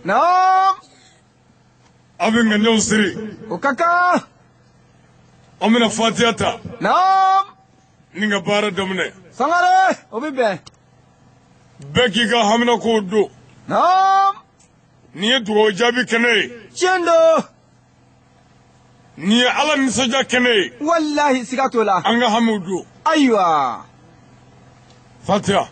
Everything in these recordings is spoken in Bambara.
Naam. Aw bɛ ŋaniyaw siri. O ka kan. An bɛna fatiya ta. Naam. Ni ka baara daminɛ. Sangare, o bɛ bɛn. Bɛɛ k'i ka haminakow don. Naam. Nin ye dugawu jaabi kɛnɛ ye. Tiɲɛ don. Nin ye Ala nisɔndiya kɛnɛ ye. Walahi siga t'o la. An ka hamiw don. Ayiwa. Fatiha.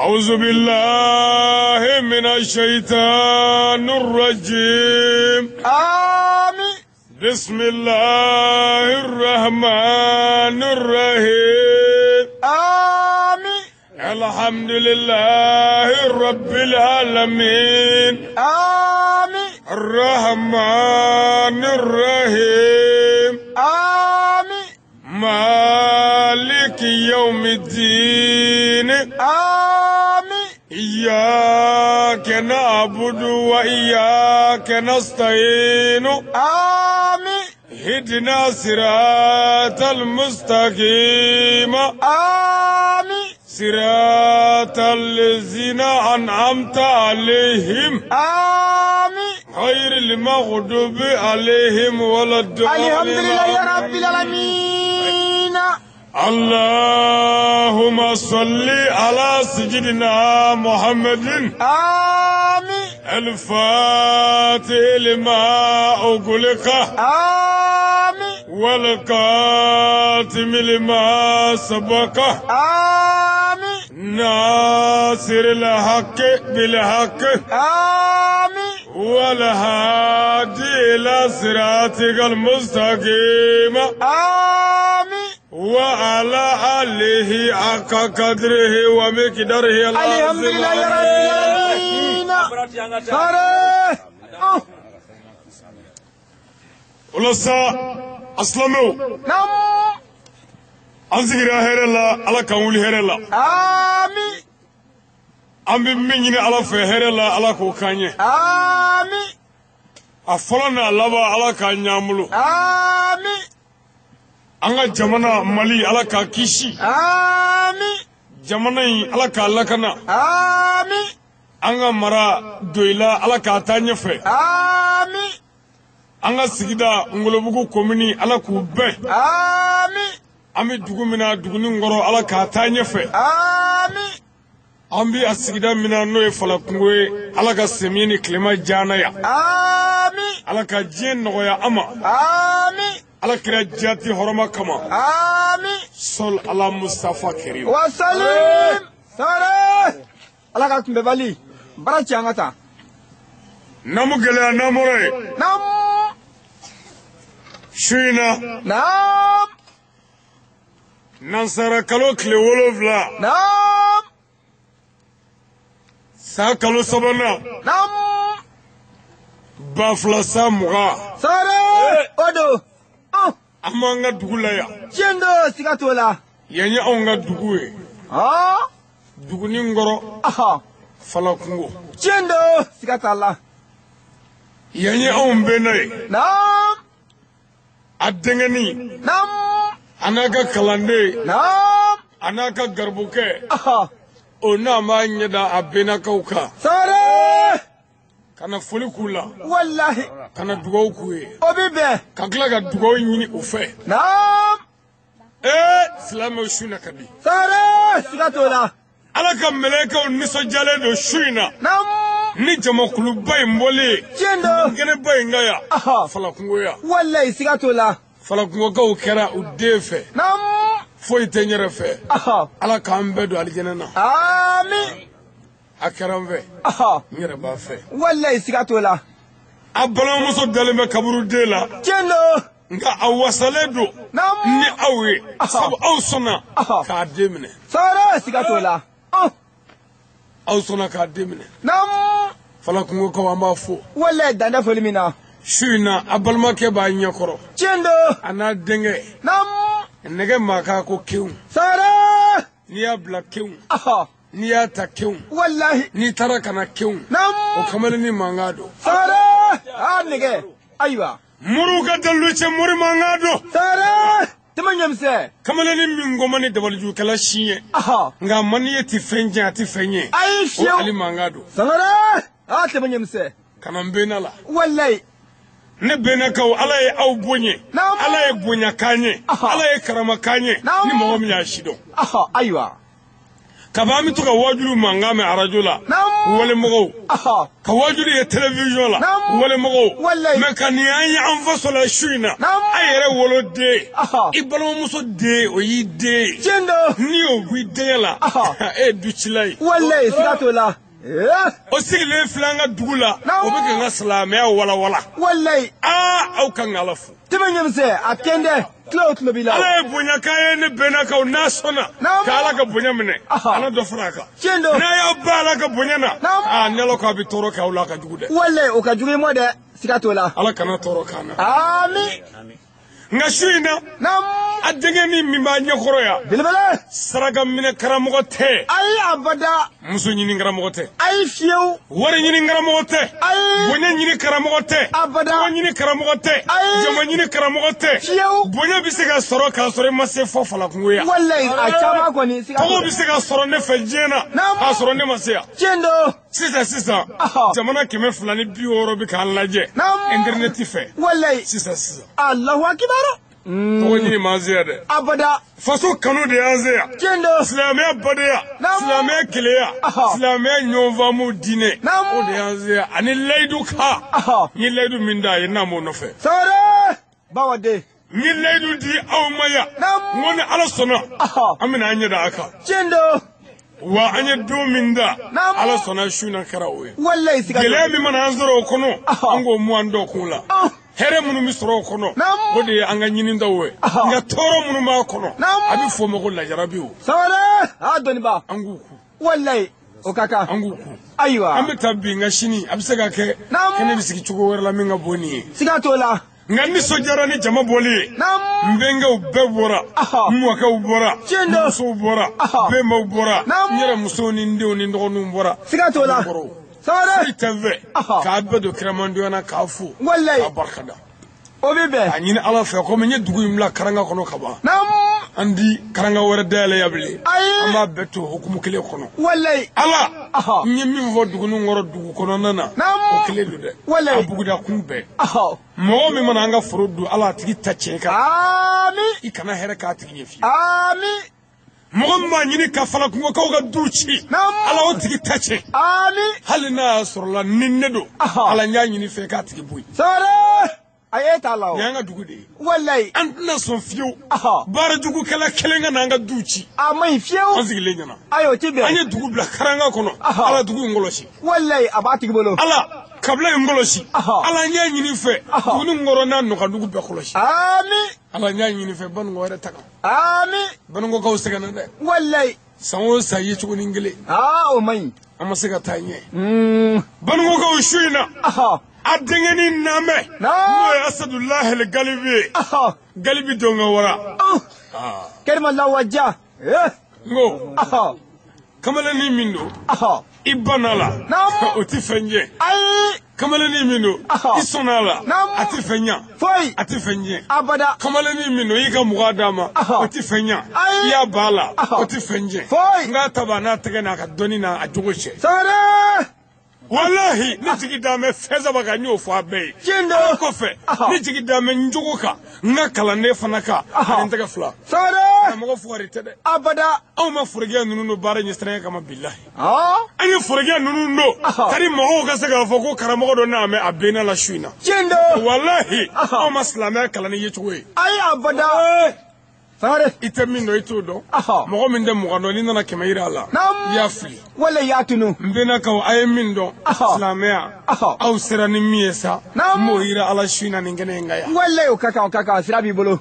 أعوذ بالله من الشيطان الرجيم آمين بسم الله الرحمن الرحيم آمين الحمد لله رب العالمين آمين الرحمن الرحيم آمين مالك يوم الدين آمين إياك نعبد وإياك نستعين آمين اهدنا صراط المستقيم آمين صراط الذين أنعمت عليهم آمين غير المغضوب عليهم ولا الضالين الحمد لله رب العالمين اللهم صل على سيدنا محمد آمين الفاتح لما أغلق آمين والقاتم لما سبق آمين ناصر الحق بالحق آمين والهادي إلى صراطك المستقيم آمين وعلى آله حق قدره ومقداره الحمد لله رب العالمين Sare. O la sa, a silamɛw, Naam. an sigira hɛrɛ la, Ala k'an wuli hɛrɛ la. Amin. An bɛ min ɲini Ala fɛ hɛrɛ la, Ala k'o k'an ye. Amin. A fɔlɔ n'a laban, Ala k'a ɲ'an bolo. Amin. An ka jamana Mali, Ala k'a kisi. Amin. Jamana in, Ala k'a lakana. Amin. An ka mara Doyila, Ala k'a taa ɲɛfɛ. Amin. An ka sigida Ngolobugu komini, Ala k'u bɛn. Amin. An bɛ dugu min na, Duguninkɔrɔ, Ala k'a taa ɲɛfɛ. Amin. An bɛ a sigida min na, n'o ye Falakungo ye, Ala ka samiya ni tilema diya an na yan. Amin. Ala ka diɲɛ nɔgɔya an ma. Amin. Ala kira jati hɔrɔma kama. Amin. Sol ala Mustafa Kerim. Wasalim. Sare. Ala ka kunbɛbali. Baara ci an ka taa. Namu gɛlɛya n'an bɔra yen. Naam. Su in na. Naam. Nansara kalo tile 7. Naam. San kalo 3nan. Naam. 2020. Sare. O don. An b'an ka dugu la yan. Tiɲɛ don, siga t'o la. Yan ye anw ka dugu ye. Duguninkɔrɔ. Falakungo. Tiɲɛ don, siga t'a la. Yan ye anw bɛnna ye. Naam. A denkɛnin. Naam. A n'a ka kalanden. Naam. A n'a ka garibukɛ. O n'a m'a ɲɛda a bɛnnakaw kan. Sare. Ka na foli k'u la. Walahi. Ka na dugawu k'u ye. O bɛ bɛn. Ka tila ka dugawu ɲini u fɛ. Naam. Ee, silamɛw, su in na ka di. Sare, siga t'o la. Ala ka mɛlɛkɛw nisɔndiyalen don su in na. Naam. Ni jamakuluba in bɔlen ye. Tiɲɛ don. Kɛnɛba in kan yan. Falakungo yan. Walahi, siga t'o la. Falakungokaw kɛra u den fɛ. Naam. Foyi tɛ n yɛrɛ fɛ. Ala k'an bɛɛ don alijɛnɛ na. Amiin. A kɛra n fɛ. N yɛrɛ b'a fɛ. Walahi, siga t'o la. A balimamuso dalen bɛ kaburuden la. Tiɲɛ don. Nka a wasalen don. Naam. Ni aw ye. Sabu aw sɔnna k'a den minɛ. Sare, siga t'o la. Aw sɔnna k'a den minɛ. Naam. Falakungokaw, an b'a fo. Walahi, dan tɛ foli min na. Su in na, a balimakɛ b'a ɲɛkɔrɔ. Tiɲɛ don. A n'a denkɛ. Naam. Nɛgɛ maa k'a ko kewu. Sare. N'i y'a bila kewu. N'i y'a ta kewu. Walahi. N'i taara ka na kewu. Naam. O kamalennin mankan don. Sare. Aa, nɛgɛ. Ayiwa. Moriw ka dalilu cɛ, mori mankan don. Sare. Tɛmɛ ɲɛmisɛn. Kamalennin min ko man ni dabalijugukɛla si ye. Nka man ye tɛ fɛn jɛ, a tɛ fɛn ye. Ayi, fiyewu. O Ali mankan don. Sangare. A tɛmɛ ɲɛmisɛn. Ka na n bɛnna la. Walayi. Ne bɛnnakaw, Ala ye aw bonya. Naamu. Ala ye bonya k'an ye. Aha. Ala ye karama k'an ye. Naamu. Ni mɔgɔ min y'a si dɔn. Aha, ayiwa. Kabi an bɛ to ka waajulu mankan mɛn arajo la. Naamu. Walimɔgɔw. Aha. Ka waajulu ye télévision la. Naamu. Walimɔgɔw. Walayi. Mais ka nin an ye an faso la su in na. Naamu. A yɛrɛ woloden. Aha. I balimamuso den, o y'i den ye. Tiɲɛ don. N'i y'o bɔ i denkɛ la. Aha. E ye ducila ye. Walayi, siga t'o la. Eh. O sigilen filɛ an ka dugu la. Naamu. O bɛ ka n ka silamɛya walawala. Walayi. Aa, aw kan ka Ala fo. Tɛmɛ ɲɛmisɛn, a kɛn dɛ. Tulo o tulo b'i la. Ala ye bonya k'an ye ne bɛnnakaw n'a sɔnna. Naamu. Ka Ala ka bonya minɛ. Aha. Ala dɔ fara a kan. Tiɲɛ don. N'a y'aw ba Ala ka bonya na. Naamu. Aa, ni Ala ko a bɛ tɔɔrɔ k'aw la, a ka jugu dɛ. Walayi, o ka jugu i ma dɛ. Siga t'o la. Ala kana tɔɔrɔ k'an na. Ami. Nka su in na, Naamu. a denkɛnin min b'a ɲɛkɔrɔ yan. Belebele. Saraka minɛ karamɔgɔ tɛ. Ayi, abada. Muso ɲini karamɔgɔ tɛ. Ayi, fiyewu. Wari ɲini karamɔgɔ tɛ. Ayi. Bonya ɲini karamɔgɔ tɛ. Abada. Tɔgɔ ɲini karamɔgɔ tɛ. Ayi. Jama ɲini karamɔgɔ tɛ. Fiyewu. Bonya bɛ se ka sɔrɔ k'a sɔrɔ i ma se fɔ falakungo yan. Walayi, a caman kɔni, siga t'o Tɔgɔ la. bɛ se ka sɔrɔ ne fɛ diɲɛ na. Naamu. K'a sɔrɔ ne ma se yan. Tiɲɛ don. Sisan sisan. Aha. Jamana 260 bɛ k'an lajɛ. Naamu. Internet fɛ. Walayi. Sisan sisan. Alahu akibaru. Tɔgɔ ɲini m'an se yan dɛ. Abada. Faso kanu de y'an se yan. Tiɲɛ don. Silamɛya badenya, Naamu. silamɛya keleya, Aha. silamɛya ɲɔgɔnfaamu diinɛ, Naamu. o de y'an se yan. Ani layidu kan. Aha. N ye layidu min d'a ye, n'a m'o nɔfɛ. Sangare. Bawa den. N ye layidu di aw ma yan. Naamu. N ko ni Ala sɔnna, Aha. an bɛna an ɲɛ da a kan. Tiɲɛ don. Wa an ye don min da, Naamu. Ala sɔnna su in na kɛra o ye. Walayi, siga t'o la. Gɛlɛya min mana an sɔrɔ o kɔnɔ, Aha. an k'o mu an dɔ kun la. Ah. Hɛrɛ minnu bɛ sɔrɔ o kɔnɔ, Naamu. o de ye an ka ɲinitaw ye. Aha. Nka tɔɔrɔ minnu b'a kɔnɔ, Naamu. a bɛ f'o ma ko lajarabi o. Sangare. A dɔnniba. An k'u ku. Walayi, o ka kan. An k'u ku. Ayiwa. An bɛ taa bi, nka sini a bɛ se ka kɛ Naamu. kɛnɛ bɛ sigi cogo wɛrɛ la min ka bon nin ye. Siga t'o la. Nka n nisɔndiyara ni jama bɔli ye. Naamu. N bɛnkɛw bɛɛ bɔra. Aha. N mɔkɛw bɔra. Tiɲɛ N don. musow bɔra. Aha. Bɛnbaw bɔra. Naamu. N yɛrɛ musow ni n denw ni n dɔgɔninw bɔra. Siga t'o la. N kɔrɔw. Sangare. Foyi tɛ n fɛ. Aha. K'a bɛɛ don kiramandonya na k'a fo. Walayi. K'a barika da. O bɛ bɛn. A ɲini Ala fɛ komi n ye dugu in bila karanga kɔnɔ ka ban. Naamu. An di karanga wɛrɛ dayɛlɛ yan bilen. Ayi. An b'a bɛɛ to hukumu kelen kɔnɔ. Walayi. Ala, Aha. n ye min fɔ duguni kɔrɔ dugu kɔnɔna na, Naamu. o kelen don dɛ. Walayi. A buguda kun bɛɛ. Aha. Mɔgɔ min mana an ka foro dun, Ala a tigi ta tiɲɛ kan. Ami. I kana hɛrɛ k'a tigi ɲɛ fiyewu. Ami. Mɔgɔ min b'a ɲini ka falakungokaw ka du ci, Naamu. Ala o tigi ta tiɲɛ. Ami. Hali n'a y'a sɔrɔ la ni ne don, Aha. Ala n y'a ɲini fɛ k'a tigi bɔ yen. Sangare. A ye t'a la o. Nin y'an ka dugu de ye. Walayi. An tɛna sɔn fiyewu. Aha. Baarajugukɛla kelen ka n'an ka du ci. A ma ɲi fiyewu. An sigilen ɲɛna. Ayi, o ti bɛn. An ye dugu bila karanga kɔnɔ. Aha. Ala dugu in kɔlɔsi. Walayi, a b'a tigi bolo. Ala kabila in kɔlɔsi. Aha. Ala n y'a ɲini fɛ. Aha. Dugu in kɔrɔ n'a nɔgɔdugu bɛɛ kɔlɔsi. Ami. Ala n y'a ɲini fɛ Banikɔ yɛrɛ ta kan. Ami. Banikɔkaw sɛgɛnna dɛ. Walayi. San o san ye cogonin kelen. Aa, o ma ɲi. An ma se ka taa ɲɛ. Banikɔkaw su in na. Aha. A denkɛnin namɛ. Naam. N'o ye Asadulahi Galibi ye. Aha. Galibi don ka wara. Oh. Kɛrima lawaja. Eh. N ko Aha. kamalennin min don. Aha. I banna la. Naam. O tɛ fɛn jɛ. Ayi. Kamalennin min don. Aha. I sɔnna a la. Naam. A tɛ fɛn ɲa. Foyi. A tɛ fɛn jɛ. Abada. Kamalennin min don, i ka 20 d'a ma. Aha. O tɛ fɛn ɲa. Ayi. I y'a ba la. Aha. O tɛ fɛn jɛ. Foyi. N k'a ta b'a n'a tɛgɛ n'a ka dɔnni n'a a jogo cɛ. Sangare. Walahi ne jigi dan bɛ fɛn saba kan, n y'o fɔ a bɛɛ ye. Tiɲɛ don. Ala kɔfɛ, Aha. ne jigi dan bɛ n jogo kan, n ka kalanden fana kan, Aha. ani n tɛgɛ fila. Sangare. Karamɔgɔ fugari tɛ dɛ. Abada. Anw ma forokɛ ninnu don baara ɲɛsiranɲɛ kama bilahi. Ah. An ye forokɛ ninnu don. Aha. Kari mɔgɔw ka se k'a fɔ ko karamɔgɔ dɔ n'a mɛn a benna la su in na. Tiɲɛ don. Walahi Aha. anw ma silamɛya kalan ni yecogo ye. Ayi, abada. Sangare. I tɛ min dɔn, i t'o dɔn. Aha. Mɔgɔ min tɛ 20 dɔn, n'i nana 100 yira a la. Naam. I y'a fili. Walayi, y'a tunu. N bɛnnakaw, a ye min dɔn. Aha. Silamɛya. Aha. Aw sera ni min ye sa. Naam. N b'o yira Ala su in na nin kɛnɛ in kan yan. Walayi, o ka kan, o ka kan, sira b'i bolo.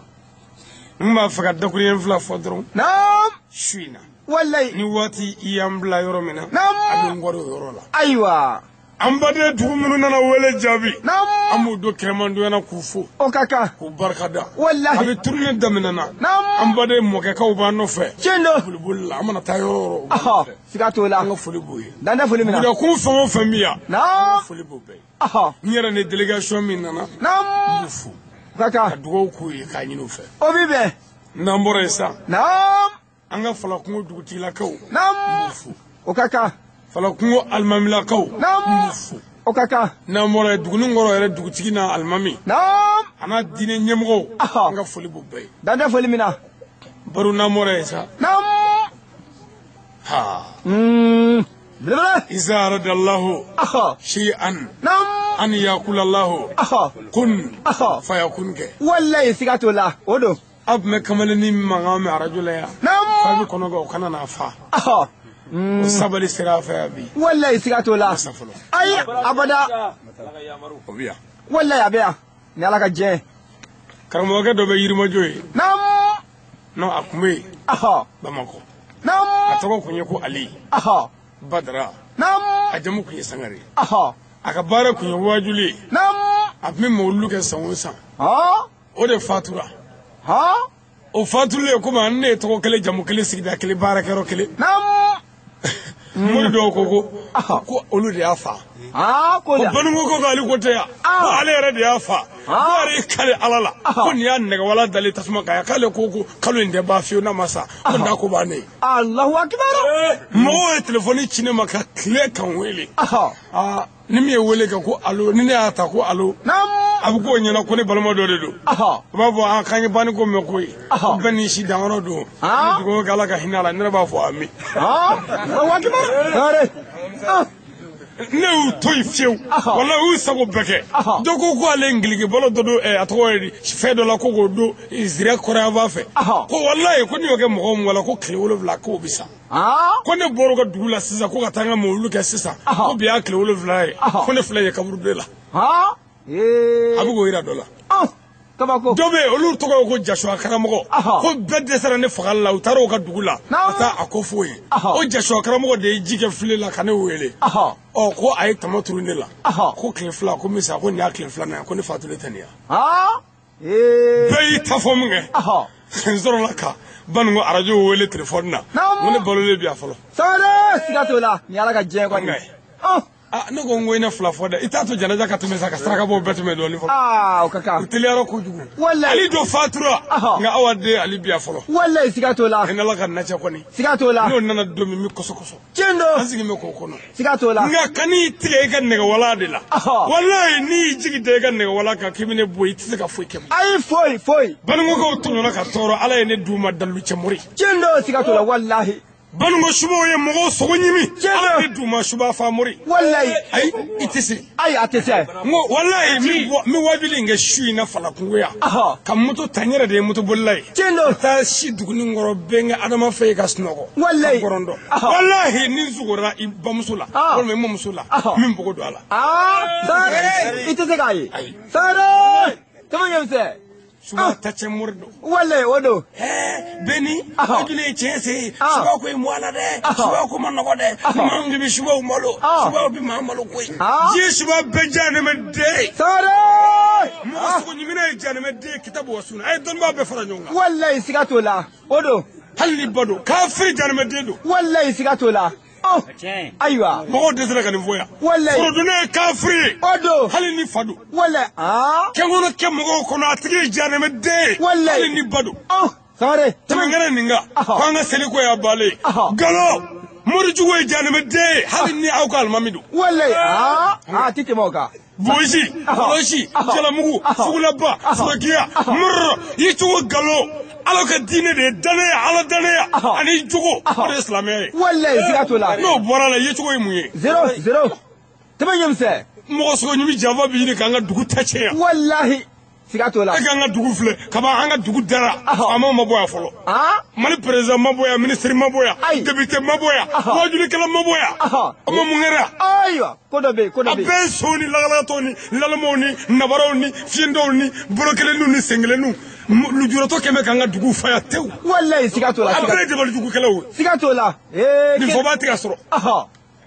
N b'a fɛ ka dakuruɲɛ fila fɔ dɔrɔn. Naam. Su in na. Walayi. Ni waati i y'an bila yɔrɔ min na. Naam. A bɛ n kɔrɔ o yɔrɔ la. Ayiwa. An baden dugu minnu nana wele jaabi. Naam. An b'u don kɛrɛmandonya na k'u fo. O ka kan. K'u barika da. Walahi. A bɛ tournée daminɛ na. Naam. An baden mɔkɛkaw b'an nɔfɛ. Tiɲɛ don. Boliboli la, an mana taa yɔrɔ o yɔrɔ. U b'an Aha. nɔfɛ. Siga t'o la. An ka foli b'u ye. Dan tɛ foli min na. Budakun fɛn o fɛn bɛ yan. Naam. Foli b'u bɛɛ ye. Aha. N yɛrɛ ni délégation min nana. Naam. N b'u fo. O ka Ka kan. dugawu k'u ye k'a ɲini u fɛ. O b'i bɛn. N'an bɔra yen sa. Naam. An ka Falakungo dugutigilakaw. Naam. N b'u fo. O ka kan. Falakungo alimamilakaw. Naamu. O ka kan. N'an bɔra yen, Duguni kɔrɔ yɛrɛ dugutigi n'a alimami. Naamu. A n'a diinɛ ɲɛmɔgɔw. An ka foli b'u bɛɛ ye. Dan tɛ foli min na. Baro n'an bɔra yen sa. Naamu. Ha. Belebele. Iza aradallahu. Shay'an. Naamu. An yakulallahu. Kun. Fayakun kɛ. Walayi siga t'o la o don. Aw tun bɛ kamalennin mankan mɛn arajo la yan. Naamu. K'a bɛ kɔnɔ kɛ o kana n'a fa. O sabali sera a fɛ yan bi. Walayi siga t'o la. Ayi abada. O bɛ yan. Walayi a bɛ yan. Ni Ala ka diɲɛ. Karamɔgɔkɛ dɔ bɛ Yirimajɔ yen. Naamu. Non a tun bɛ yen. Bamakɔ. Naamu. A tɔgɔ tun ye ko Ali. Badara. Naamu. A jamu tun ye Sangare. A ka baara tun ye waajuli ye. Naamu. A tun bɛ mawuludu kɛ san o san. O de fatura. O fatulen komi ne ye tɔgɔ kelen jamu kelen sigida kelen baarakɛyɔrɔ kelen. Naamu. Mori dɔw ko olu de y'a fa. Ko Baninko ko k'ale ko tɛ yan. Ko ale yɛrɛ de y'a fa. Ko ale y'i kale Ala la. Ko nin y'a nɛgɛwala dalen tasuma kan yan. K'ale ko kalo in tɛ ban fiyewu n'a ma sa. Ko n'a ko b'an ne ye. Alahu akibaru. Mɔgɔw ye telefɔni ci ne ma ka tile ka n wele. Ni min ye wele kɛ ko alo ni ne y'a ta ko alo. Naamu. A bɛ k'o ɲɛna ko ne balima dɔ de don. U b'a fɔ k'an ye banni ko mɛn koyi. Ko bɛɛ n'i si danyɔrɔ don. Ni dugawu kɛ Ala ka hinɛ a la ne yɛrɛ b'a fɔ ami. Alahu akibaru. Ne y'u to yen fiyewu. Walayi u y'u sago bɛɛ kɛ. Dɔ ko ale ye ngilikibalo dɔ don a tɔgɔ ye di fɛn dɔ la ko k'o don zira kɔrɔyanfan fɛ. Ko walayi ko n'i y'o kɛ mɔgɔ min la ko tile 7 k'o bɛ sa. Ko ne bɔra ka dugu la sisan ko ka taa n ka mawulu kɛ sisan. Ko bi y'a tile 7 ye. Ko ne filɛ yen kaburudo la. A bɛ k'o yira dɔ la. Kabako. Dɔ bɛ yen olu tɔgɔ ye ko Jasuwa karamɔgɔ. Ko bɛɛ dɛsɛra ne fagali la u taara o ka dugu la. Ka taa a ko f'o ye. O Jasuwa karamɔgɔ de ye ji kɛ file la ka ne wele. Ɔ ko a ye tama turu ne la. Ko tile 2 ko misa ko nin y'a tile 2nan ye ko ne fatulen tɛ nin ye. Bɛɛ y'i ta fɔ min kɛ. N sɔrɔla ka Baninko arajo wele telefɔni na. N ko ne balolen bi yan fɔlɔ. Sangare siga t'o la ni Ala ka diɲɛ kɔni. Ne ko n ko i ne fila fɔ dɛ i t'a to janaja ka tɛmɛ sa ka saraka bɔ bɛɛ tɛmɛ dɔɔnin fɔlɔ. O ka kan. U teliyara kojugu. Walayi. Ali dɔ fatura. Nka awa den Ali bi yan fɔlɔ. Walayi siga t'o la. Hinɛ Ala ka na cɛ kɔni. Siga t'o la. N'o nana don min n bɛ kɔsɔ kɔsɔ. Tiɲɛ don. An sigi bɛ k'o kɔnɔ. Siga t'o la. Nka kan'i tigɛ i ka nɛgɛwala de la. Walayi n'i y'i jigi da i ka nɛgɛwala kan k'i bɛ ne bɔ i tɛ se ka foyi kɛ. Ayi foyi foyi. Baninkokaw tɔɲɔna ka tɔɔrɔ Ala ye ne d'u ma dalilu cɛmori. Tiɲɛ don siga t'o la walahi. Baninko subaw ye mɔgɔw sogo ɲimi. Ala ye d'u ma suba fa mori. Walayi. Ayi i tɛ se. Ayi a tɛ se. N ko walayi n bɛ wajuli in kɛ su in na Falakungo yan. Ka moto ta n yɛrɛ de ye motobolila ye. Tiɲɛ don. Ka taa si duguni kɔrɔ bɛnkɛ Adama fɛ yen ka sunɔgɔ. Walayi. Ka gɔrɔndɔ. Walayi ni n sugora i bamuso la. Walima i mɔmuso la. N bɛ n npogo don a la. Sangare i tɛ se k'a ye. Ayi. Sangare tama ɲɛmisɛn. Suba ta cɛ mori don. Walayi o don. Bɛni wajuli ye tiɲɛ se subaw ko i mɔ a la dɛ subaw ko ma nɔgɔ dɛ maa min bɛ subaw malo subaw bɛ maa malo koyi. Diɲɛ suba bɛɛ jahanama den. Sangare. Mɔgɔ sogo ɲiminɛ ye jahanama den kitabu wa sunna a ye dɔnnibaa bɛɛ fara ɲɔgɔn kan. Walayi siga t'o la o don. Hali ni ba don kafiri jahanama den don. Walayi siga t'o la. Ayiwa. Mɔgɔw dɛsɛra ka nin fɔ yan. Walayi. Forodonna ye kafiri ye. O don. Hali ni fa don. Walayi. Kɛnkɔnɔ kɛ mɔgɔw kɔnɔ a tigi ye jahanama den ye. Walayi. Hali ni ba don. Sangare. Tɛmɛnkɛnɛ nin kan. Ko an ka seli ko y'a bannen ye. Galo. Morijugu ye jahanama den ye. Hali ni aw ka alimami don. Walayi. A ti tɛmɛ o kan. Bosi, kɔlɔsi, jalamugu, sugulaba, surakiya, murr, i cogo galo. Ala ka diinɛ de ye danaya, Ala danaya ani jogo, o de ye silamɛya ye. Walayi siga t'o la. N'o bɔra la yecogo ye mun ye? 0 0. Tɛmɛ ɲɛmisɛn. Mɔgɔ sogo ɲimi janfa bɛ ɲini k'an ka dugu ta tiɲɛ yan. Walahi siga t'o la. E k'an ka dugu filɛ kaban an ka dugu dara. Faamaw ma bɔ yan fɔlɔ. Mali président ma bɔ yan, ministre ma bɔ yan, député ma bɔ yan, wajulikɛla ma bɔ yan. O ma mun kɛra? Ayiwa ko dɔ bɛ yen ko dɔ bɛ yen. A bɛɛ ye sow ni lagalagatɔw ni lalamaw ni nabaraw ni fiyentɔw ni bolo kelenninw ni sen kelenninw. Lujuratɔ kɛmɛ k'an ka dugu fa yan tewu. Walayi siga t'o la. A bɛɛ ye dabalijugukɛlaw ye. Siga t'o la. Nin fɔba tɛ ka sɔrɔ.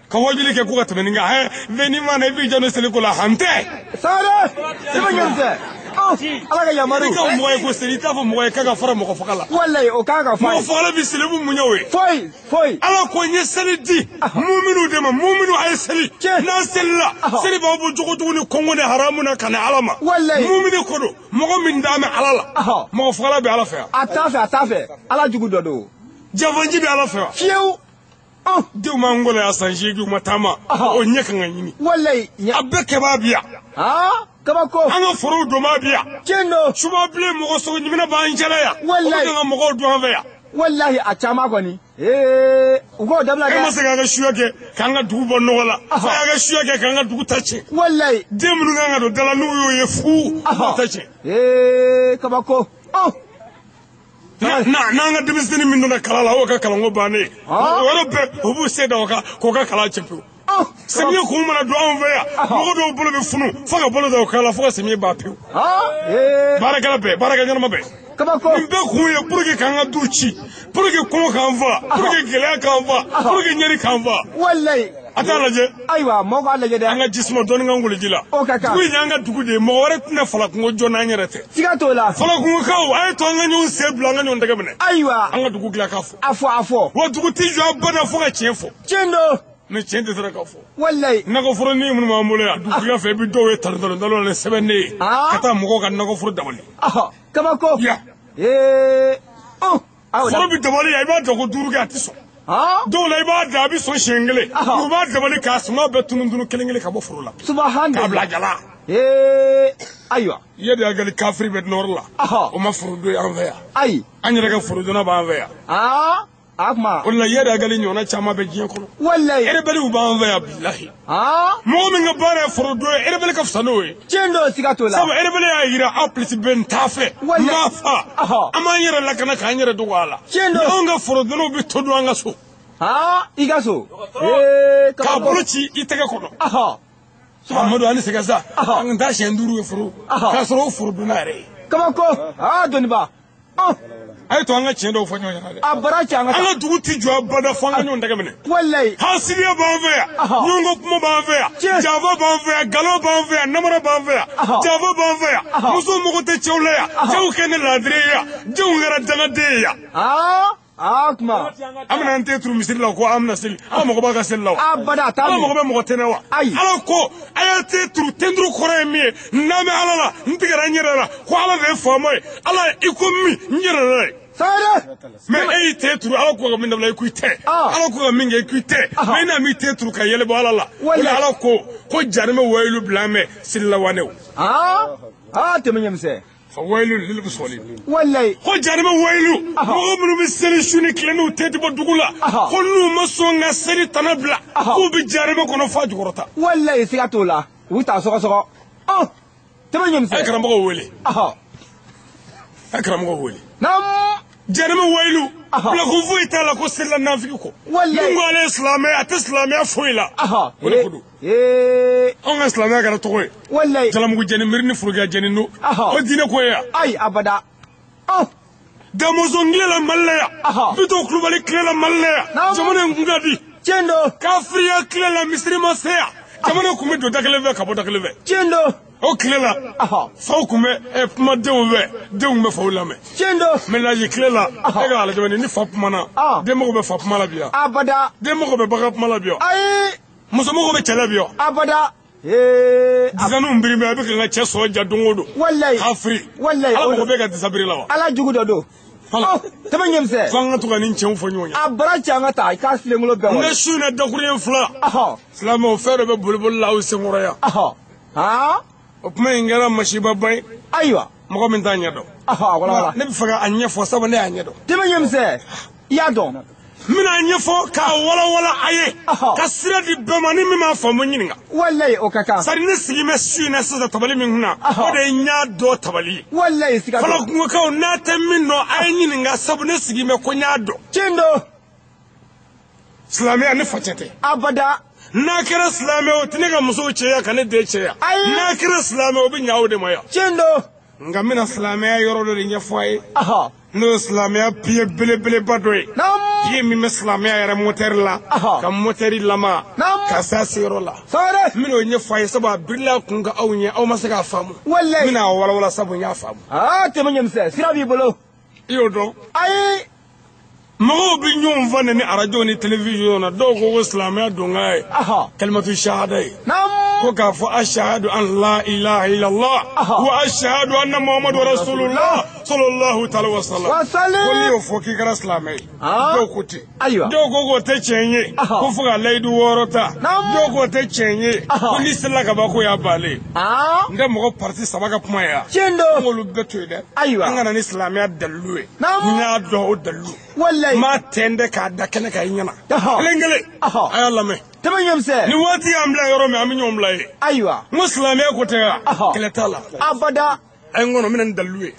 Ka wajuli kɛ ko ka tɛmɛ nin kan. Bɛɛ n'i ma na i b'i jɔ ne seliko la han tɛ. Sangare tɛmɛ ɲɛmisɛn. Ala ka yamaru. I ka mɔgɔ ye ko seli i t'a fɔ mɔgɔ ye k'a ka fara mɔgɔ faga la. Walayi o kan ka fɔ. Mɔgɔ fagala bi seli bu mun ye o ye. Foyi foyi. Ala ko n ye seli di muminu de ma muminu a ye seli. N'an selila seli b'aw bɔ jogojugu ni kɔngɔ ni haramu na ka na Ala ma. Walayi. Muminu ko don mɔgɔ min d'a mɛn Ala la. Mɔgɔ fagala bɛ Ala fɛ yan. A t'a fɛ a t'a fɛ Ala jugu dɔ don. Jafanji bɛ Ala fɛ yan. Fiyewu. Denw m'an kɔlɔ yan san 8 ma taama. O ɲɛ kan ka ɲini. Walayi. A bɛɛ kɛbaa bi yan. Kabako. An ka forow donbaa bi yan. Tiɲɛ don. Subabilen mɔgɔ sogo ɲiminɛ b'an cɛla yan. Walayi. O bɛ kan ka mɔgɔw dun an fɛ yan. Walahi a caman kɔni. U k'o dabila dɛ. E ma se k'an ka suya kɛ k'an ka dugu bɔ nɔgɔ la. Fo y'an ka suya kɛ k'an ka dugu ta tiɲɛ. Walayi. Den minnu kan ka don da la n'u y'o ye fu. U b'a ta tiɲɛ. Kabako. N'an ka denmisɛnnin min donna kalan la o ka kalanko bannen. O yɔrɔ bɛɛ u b'u se da o kan k'o ka kalan tiɲɛ pewu. Samiya kun mana don anw fɛ yan mɔgɔ dɔw bolo bɛ funu fo ka bolo da o kan la fo ka samiya ban pewu. Baarakɛla bɛɛ baarakɛ ɲɛnama bɛɛ. Kabako. Nin bɛɛ kun ye pour que k'an ka du ci, pour que kɔngɔ k'an fa, pour que gɛlɛya k'an fa, pour que ɲɛni k'an fa. Walayi. A t'a lajɛ. Ayiwa mɔgɔw k'a lajɛ dɛ. An ka ji suma dɔɔni k'an koli ji la. O ka kan. Dugu in y'an ka dugu de ye mɔgɔ wɛrɛ tɛna Falakungo jɔ n'an yɛrɛ tɛ. Siga t'o la. Falakungokaw a ye to an ka ɲɔgɔn sen bila an ka ɲɔgɔn tɛgɛ minɛ. Ayiwa. An ka dugu dilan k'a fɔ. A fɔ a fɔ. Wa dugu tɛ jɔ abada fo ka tiɲɛ fɔ. Tiɲɛ don. Ni tiɲɛ tɛ sera ka fɔ. Walayi. Nakɔforonin minnu b'an bolo yan dugutigiya fɛ i bɛ dɔw ye talon talon talon ni sɛbɛnden ye. Ka taa mɔgɔw ka nakɔforo dabali. Kabako. Ya. Foro bɛ dabali yan i b'a dɔn ko 5 kɛ a tɛ sɔn. Dɔw la i b'a da a bɛ sɔn siɲɛ kelen. U b'a dabali k'a suma bɛɛ tunun tunun kelen kelen ka bɔ foro la. Subahana. K'a bila jala. Ayiwa. Yedi Agali kafiri bɛ nɔrɔ la. O ma foro don an fɛ yan. Ayi. An yɛrɛ ka forodonna b'an fɛ yan. A kuma. O de la Yedi Agali ɲɔgɔnna caman bɛ diɲɛ kɔnɔ. Walayi. Erebeliw b'an fɛ yan bilahi. Mɔgɔ min ka baara ye forodon ye erebeli ka fisa n'o ye. Tiɲɛ don siga t'o la. Sabu erebeli y'a jira A plus B n t'a fɛ. Walayi. N b'a fa. An b'an yɛrɛ lakana k'an yɛrɛ dogo a la. Tiɲɛ don. Anw ka forodonnaw bɛ to dun an ka so. I ka so. K'a bolo ci i tɛgɛ kɔnɔ. Amadu ani sɛgɛ sa. An taa siɲɛ 5 ye foro. K'a sɔrɔ o forodonna yɛrɛ ye. Kabako. Doniba. A ye to an ka tiɲɛ dɔw fɔ ɲɔgɔn ɲɛna dɛ. A bara cɛ an ka. An ka dugu ti jɔ abada fo an ka ɲɔgɔn tɛgɛ minɛ. Walayi. Hasidiya b'an fɛ yan. Ɲɔgɔn kuma b'an fɛ yan. Janfa b'an fɛ yan. Nkalon b'an fɛ yan. Namara b'an fɛ yan. Janfa b'an fɛ yan. Musow mago tɛ cɛw la yan. Cɛw kɛ ne laadiri ye yan. Denw kɛra dangaden ye yan. Kuma. An bɛna an tɛ turu misiri la ko an bɛna seli. An mago b'a ka seli la wa. Abada a t'a min. Ala mago bɛ mɔgɔ tɛ ne wa. Ayi. Ala ko a y'a tɛ turu tenturu kɔrɔ ye min ye. N'an bɛ Ala la n tigɛra n yɛrɛ la ko Ala de ye faama ye. Ala i ko min n yɛrɛ la ye. Sangare. Mais e y'i tɛ turu Ala ko ka min dabila i ko i tɛ. Ala ko ka min kɛ i ko i tɛ. Mais i n'a m'i tɛ turu ka yɛlɛ bɔ Ala la. O la Ala ko ko jahanama wayilu bila mɛ selilawanew. Tɛmɛ ɲɛmisɛn. Wayilu lil musallin. Walayi. Ko jahanama wayilu. Mɔgɔ minnu bɛ seli su ni tile n'u tɛ bɔ dugu la. Ko n'u ma sɔn ka seli tana bila. K'u bɛ jahanama kɔnɔ f'a jukɔrɔta. Walayi siga t'o la. U bɛ taa sɔgɔsɔgɔ. Tɛmɛ ɲɛmisɛn. A ye karamɔgɔw wele. A ye karamɔgɔw wele. Naamu. Jahanama wayilu. Bilakun foyi t'a la ko selila nafigi kɔ. Walayi. Min ko ale ye silamɛ a tɛ silamɛya foyi la. O de ko don. Anw ka silamɛya kɛra tɔgɔ ye. Walayi. Jalamugu jɛni miiri ni forokiyɛ jɛni don. O diinɛ ko ye yan. Ayi abada. Damɔzɔn tile la Mali la yan. Bitɔn Kulubali tile la Mali la yan. Jamana in kun ka di. Tiɲɛ don. Kafiriya tile la misiri ma se yan. Jamana kun bɛ don da kelen fɛ ka bɔ da kelen fɛ. Tiɲɛ don. O tile la faw kun bɛ kuma denw fɛ denw bɛ faw lamɛn. Tiɲɛ don. Mɛ tile la e ka alajamani ni fa kumana den mago bɛ fa kuma la bi yan. Abada. Den mago bɛ bagan kuma la bi yan. Ayi. Muso mago bɛ cɛ la bi yan. Abada. Disanu biri bɛ a bɛ ka n ka cɛ sɔrɔ ja don o don. Walayi. Kafiri. Walayi. Ala mago bɛ ka disabiri la wa. Ala jugu dɔ don. Tɛmɛ ɲɛmisɛn. Fo an ka to ka nin cɛnw fɔ ɲɔgɔn ye. A bara cɛ an ka taa i k'a filenkolo bɛɛ. Ne su in na dakuruɲɛ 2. Silamɛw fɛn dɔ bɛ boliboli la aw senkɔrɔ yan. O kuma in kɛra masibaba ye. Ayiwa. Mɔgɔ min t'a ɲɛ dɔn. Ne bɛ fɛ k'a ɲɛfɔ sabu ne y'a ɲɛ dɔn. Tɛmɛ ɲɛmisɛn. I y'a dɔn. N bɛna a ɲɛfɔ k'a walawala a ye. Ka sira di bɛɛ ma ni min m'a faamu ɲininka. Walayi o ka kan. Sari ne sigi bɛ su in na sisan tabali min kunna. O de ye n y'a dɔn tabali ye. Walayi siga t'o la. Falakungokaw n'a tɛ min dɔn a ye ɲininka sabu ne sigi bɛ ko n y'a dɔn. Tiɲɛ don. Silamɛya ne facɛ tɛ. Abada. N'a kɛra silamɛ o tɛ ne ka musow cɛya ka ne den cɛya. Ayi. N'a kɛra silamɛ o bɛ ɲa o de ma yan. Tiɲɛ don. Nka n bɛna silamɛya yɔrɔ dɔ de ɲɛfɔ a ye. N'o ye silamɛya piye belebeleba dɔ ye. Piye min bɛ silamɛya yɛrɛ motɛri la. Ka motɛri lama. Ka s'a seyɔrɔ la. Sangare. N bɛna o ɲɛfɔ a ye sabu a birila kun ka aw ɲɛ aw ma se k'a faamu. Walayi. N bɛna a walawala sabu n y'a faamu. Tɛmɛ ɲɛmisɛn sira b'i bolo. I y'o dɔn. Ayi. Mɔgɔw bɛ ɲɔgɔn fa ni arajo ni télévision na dɔw ko ko silamɛya donkan ye. Kalimatu shahada ye. Ko k'a fɔ ashhadu an la ilaha illallah wa ashhadu anna muhammadu rasulullah sallallahu ta'ala wa sallam. Ko n'i y'o fɔ k'i kɛra silamɛ ye. Dɔw ko ten. Dɔw ko k'o tɛ tiɲɛ ye. Ko fo ka layidu 6 ta. Dɔw k'o tɛ tiɲɛ ye. Ko n'i selila ka ban k'o y'a bannen. N tɛ mɔgɔ parti 3 ka kuma ye wa? Tiɲɛ don. An k'olu bɛɛ to yen dɛ. Ayiwa. An ka na ni silamɛya dalilu ye. N y'a dɔn o dalilu. Walayi. N b'a tɛntɛn k'a da kɛnɛ kan i ɲɛna. Kelen kelen. A y'a lamɛn. Tɛmɛ ɲɛmisɛn. Ni waati y'an bila yɔrɔ min an bɛ ɲɔgɔn bila yen. Ayiwa. N ko silamɛya ko tɛ wa? Kɛlɛ t'a la. Abada. A ye n kɔnɔ n bɛna ni dalilu ye.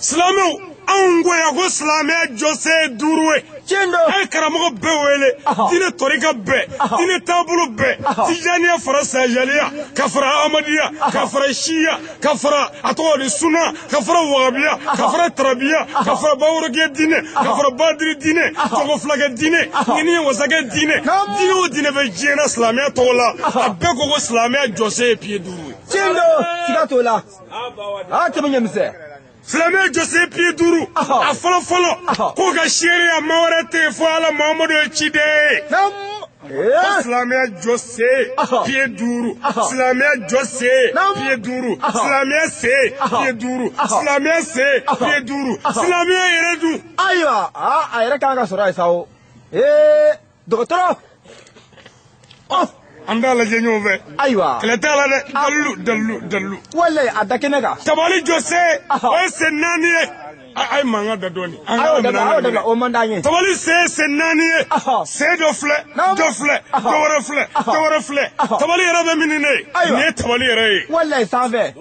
Silamɛw anw ko yan ko silamɛya jɔsen ye 5 ye. Tiɲɛ don. A ye karamɔgɔ bɛɛ wele. Diinɛ tɔrika bɛɛ. Diinɛ taabolo bɛɛ. Tijaniya fara sajaliya ka fara amadiya ka fara siya ka fara a tɔgɔ di suna ka fara wagabiya ka fara tarabiya ka fara baworokiya diinɛ ka fara badiri diinɛ tɔgɔ filakɛ diinɛ ɲini wasakɛ diinɛ. Diinɛ o diinɛ bɛ diɲɛ na silamɛya tɔgɔ la a bɛɛ ko ko silamɛya jɔsen ye piye 5 ye. Tiɲɛ don. Siga t'o la. A tɛmɛ ɲɛmisɛn. Silamɛya jɔsen piye 5. A fɔlɔ fɔlɔ k'o ka seereya maa wɛrɛ tɛ yen fo Ala Muhamadu ye ciden ye. Ko silamɛya jɔsen piye 5. Silamɛya jɔsen piye 5. Silamɛya sen piye 5. Silamɛya sen piye 5. Silamɛya yɛrɛ dun. Ayiwa a yɛrɛ kan ka sɔrɔ yen sa o. Dɔgɔtɔrɔ. An b'a lajɛ ɲɔgɔn fɛ. Ayiwa. Kɛlɛ t'a la dɛ. Dalilu dalilu dalilu. Walayi a da kɛnɛ kan. Tabali jɔsen o ye sen 4 ye. A ye mankan da dɔɔnin. A y'o dabila a y'o dabila o man d'an ye. Tabali sen sen 4 ye. Sen dɔ filɛ dɔ filɛ dɔ wɛrɛ filɛ dɔ wɛrɛ filɛ. Tabali yɛrɛ bɛ min ni ne ye. Nin ye tabali yɛrɛ ye. Walayi sanfɛ.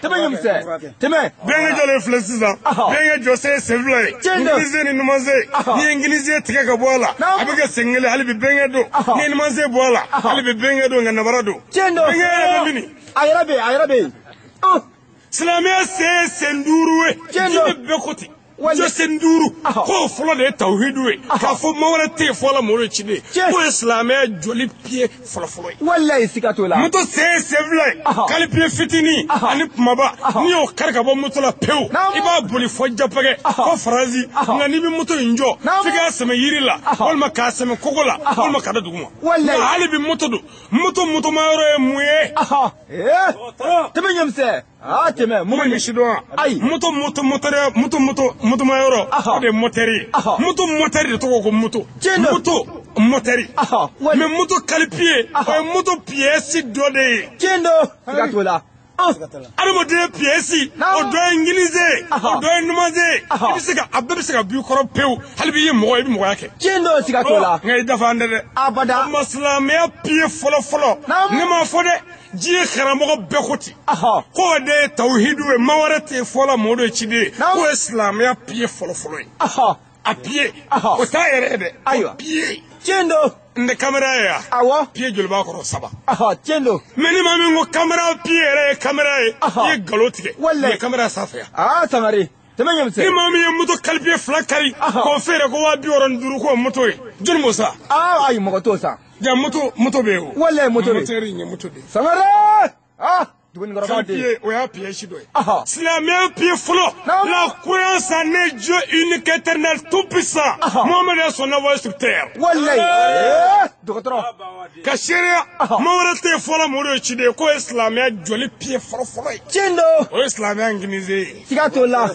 Tɛmɛ ɲɛmisɛn. Tɛmɛ. Bɛnkɛ jɔlen filɛ sisan. Bɛnkɛ jɔsen ye sen 2 ye. Ngilizen ni numansen. N'i ye ngilizen tigɛ ka bɔ a la. A bɛ kɛ sen 1 hali bi bɛnkɛ don. N'i ye numansen bɔ a la. Hali bi bɛnkɛ don nka nabara don. Tiɲɛ don. Bɛnkɛ yɛrɛ bɛ min. A yɛrɛ bɛ yen a yɛrɛ bɛ yen. Silamɛya sen sen 5 ye. Tiɲɛ don. Diinɛ bɛɛ ko ten. Jɔsen 5. K'o fɔlɔ de ye tawhidu ye. K'a fɔ maa wɛrɛ tɛ yen fo Ala Muhamadu ye ciden ye. K'o ye silamɛya jɔli piye fɔlɔ-fɔlɔ ye. Walayi siga t'o la. Moto sen ye sen 2 ye. Kali piye fitinin ani kumaba. N'i y'o kari ka bɔ moto la pewu. I b'a boli fɔ Japɛgɛ fɔ Faransi. Nka n'i bɛ moto in jɔ f'i k'a sɛmɛ yiri la walima k'a sɛmɛ kogo la walima k'a da duguma. Walayi. Nka hali bi moto don. Moto motomayɔrɔ ye mun ye? Tɛmɛ ɲɛmisɛn. Tɛmɛ. Mun bɛ misi dɔn wa? Ayi. Moto moto moteur moto moto motomayɔrɔ o de ye moteur ye. Moto moteur de tɔgɔ ko moto. Tiɲɛ don. Moto moteur. Mais moto kalipiye o ye moto pièce dɔ de ye. Tiɲɛ don. Siga t'o la. Adamaden pièce o dɔ ye ngilize ye o dɔ ye numanze ye. I bɛ se ka a bɛɛ bɛ se ka b'i kɔrɔ pewu hali bi i ye mɔgɔ ye i bɛ mɔgɔya kɛ. Tiɲɛ don siga t'o la. Nka i dafa an tɛ dɛ. Abada. O ma silamɛya piye fɔlɔ fɔlɔ. Ne m'a fɔ dɛ. Diɲɛ karamɔgɔ bɛɛ ko ten. K'o de ye tawhidu ye maa wɛrɛ tɛ yen fo Ala Muhamadu ye ciden ye. K'o ye silamɛya piye fɔlɔ fɔlɔ ye. A piye o t'a yɛrɛ ye dɛ. Ayiwa. Piye. Tiɲɛ don. N tɛ kamera ye wa? Awɔ. Piye joli b'a kɔrɔ 3. Tiɲɛ don. Mais ni maa min ko kamera piye yɛrɛ ye kamera ye. I ye nkalon tigɛ. Walayi. Nin ye kamera sanfɛ yan. Sangare. Tɛmɛ ɲɛmisɛn. Ni maa min ye moto kalipiye 2 kari. K'o feere ko 65 000 k'o moto ye. Joli m'o san? Ayi mɔgɔ t'o san. Ja moto moto bɛ yen o. Walayi moto bɛ yen. Moteur in ye moto de ye. Sangare. Duguninkɔrɔbaw den. Piye o y'a pièce dɔ ye. Silamɛya piye fɔlɔ. La croyance en un Dieu unique éternel tout puissant. Mohamed est son envoyé sur terre. Walayi. Dɔgɔtɔrɔ. Ka seereya. Maa wɛrɛ tɛ yen fo Ala Muhamadu ye ciden ye k'o ye silamɛya jɔli piye fɔlɔ fɔlɔ ye. Tiɲɛ don. O ye silamɛya ngilize ye. Siga t'o la.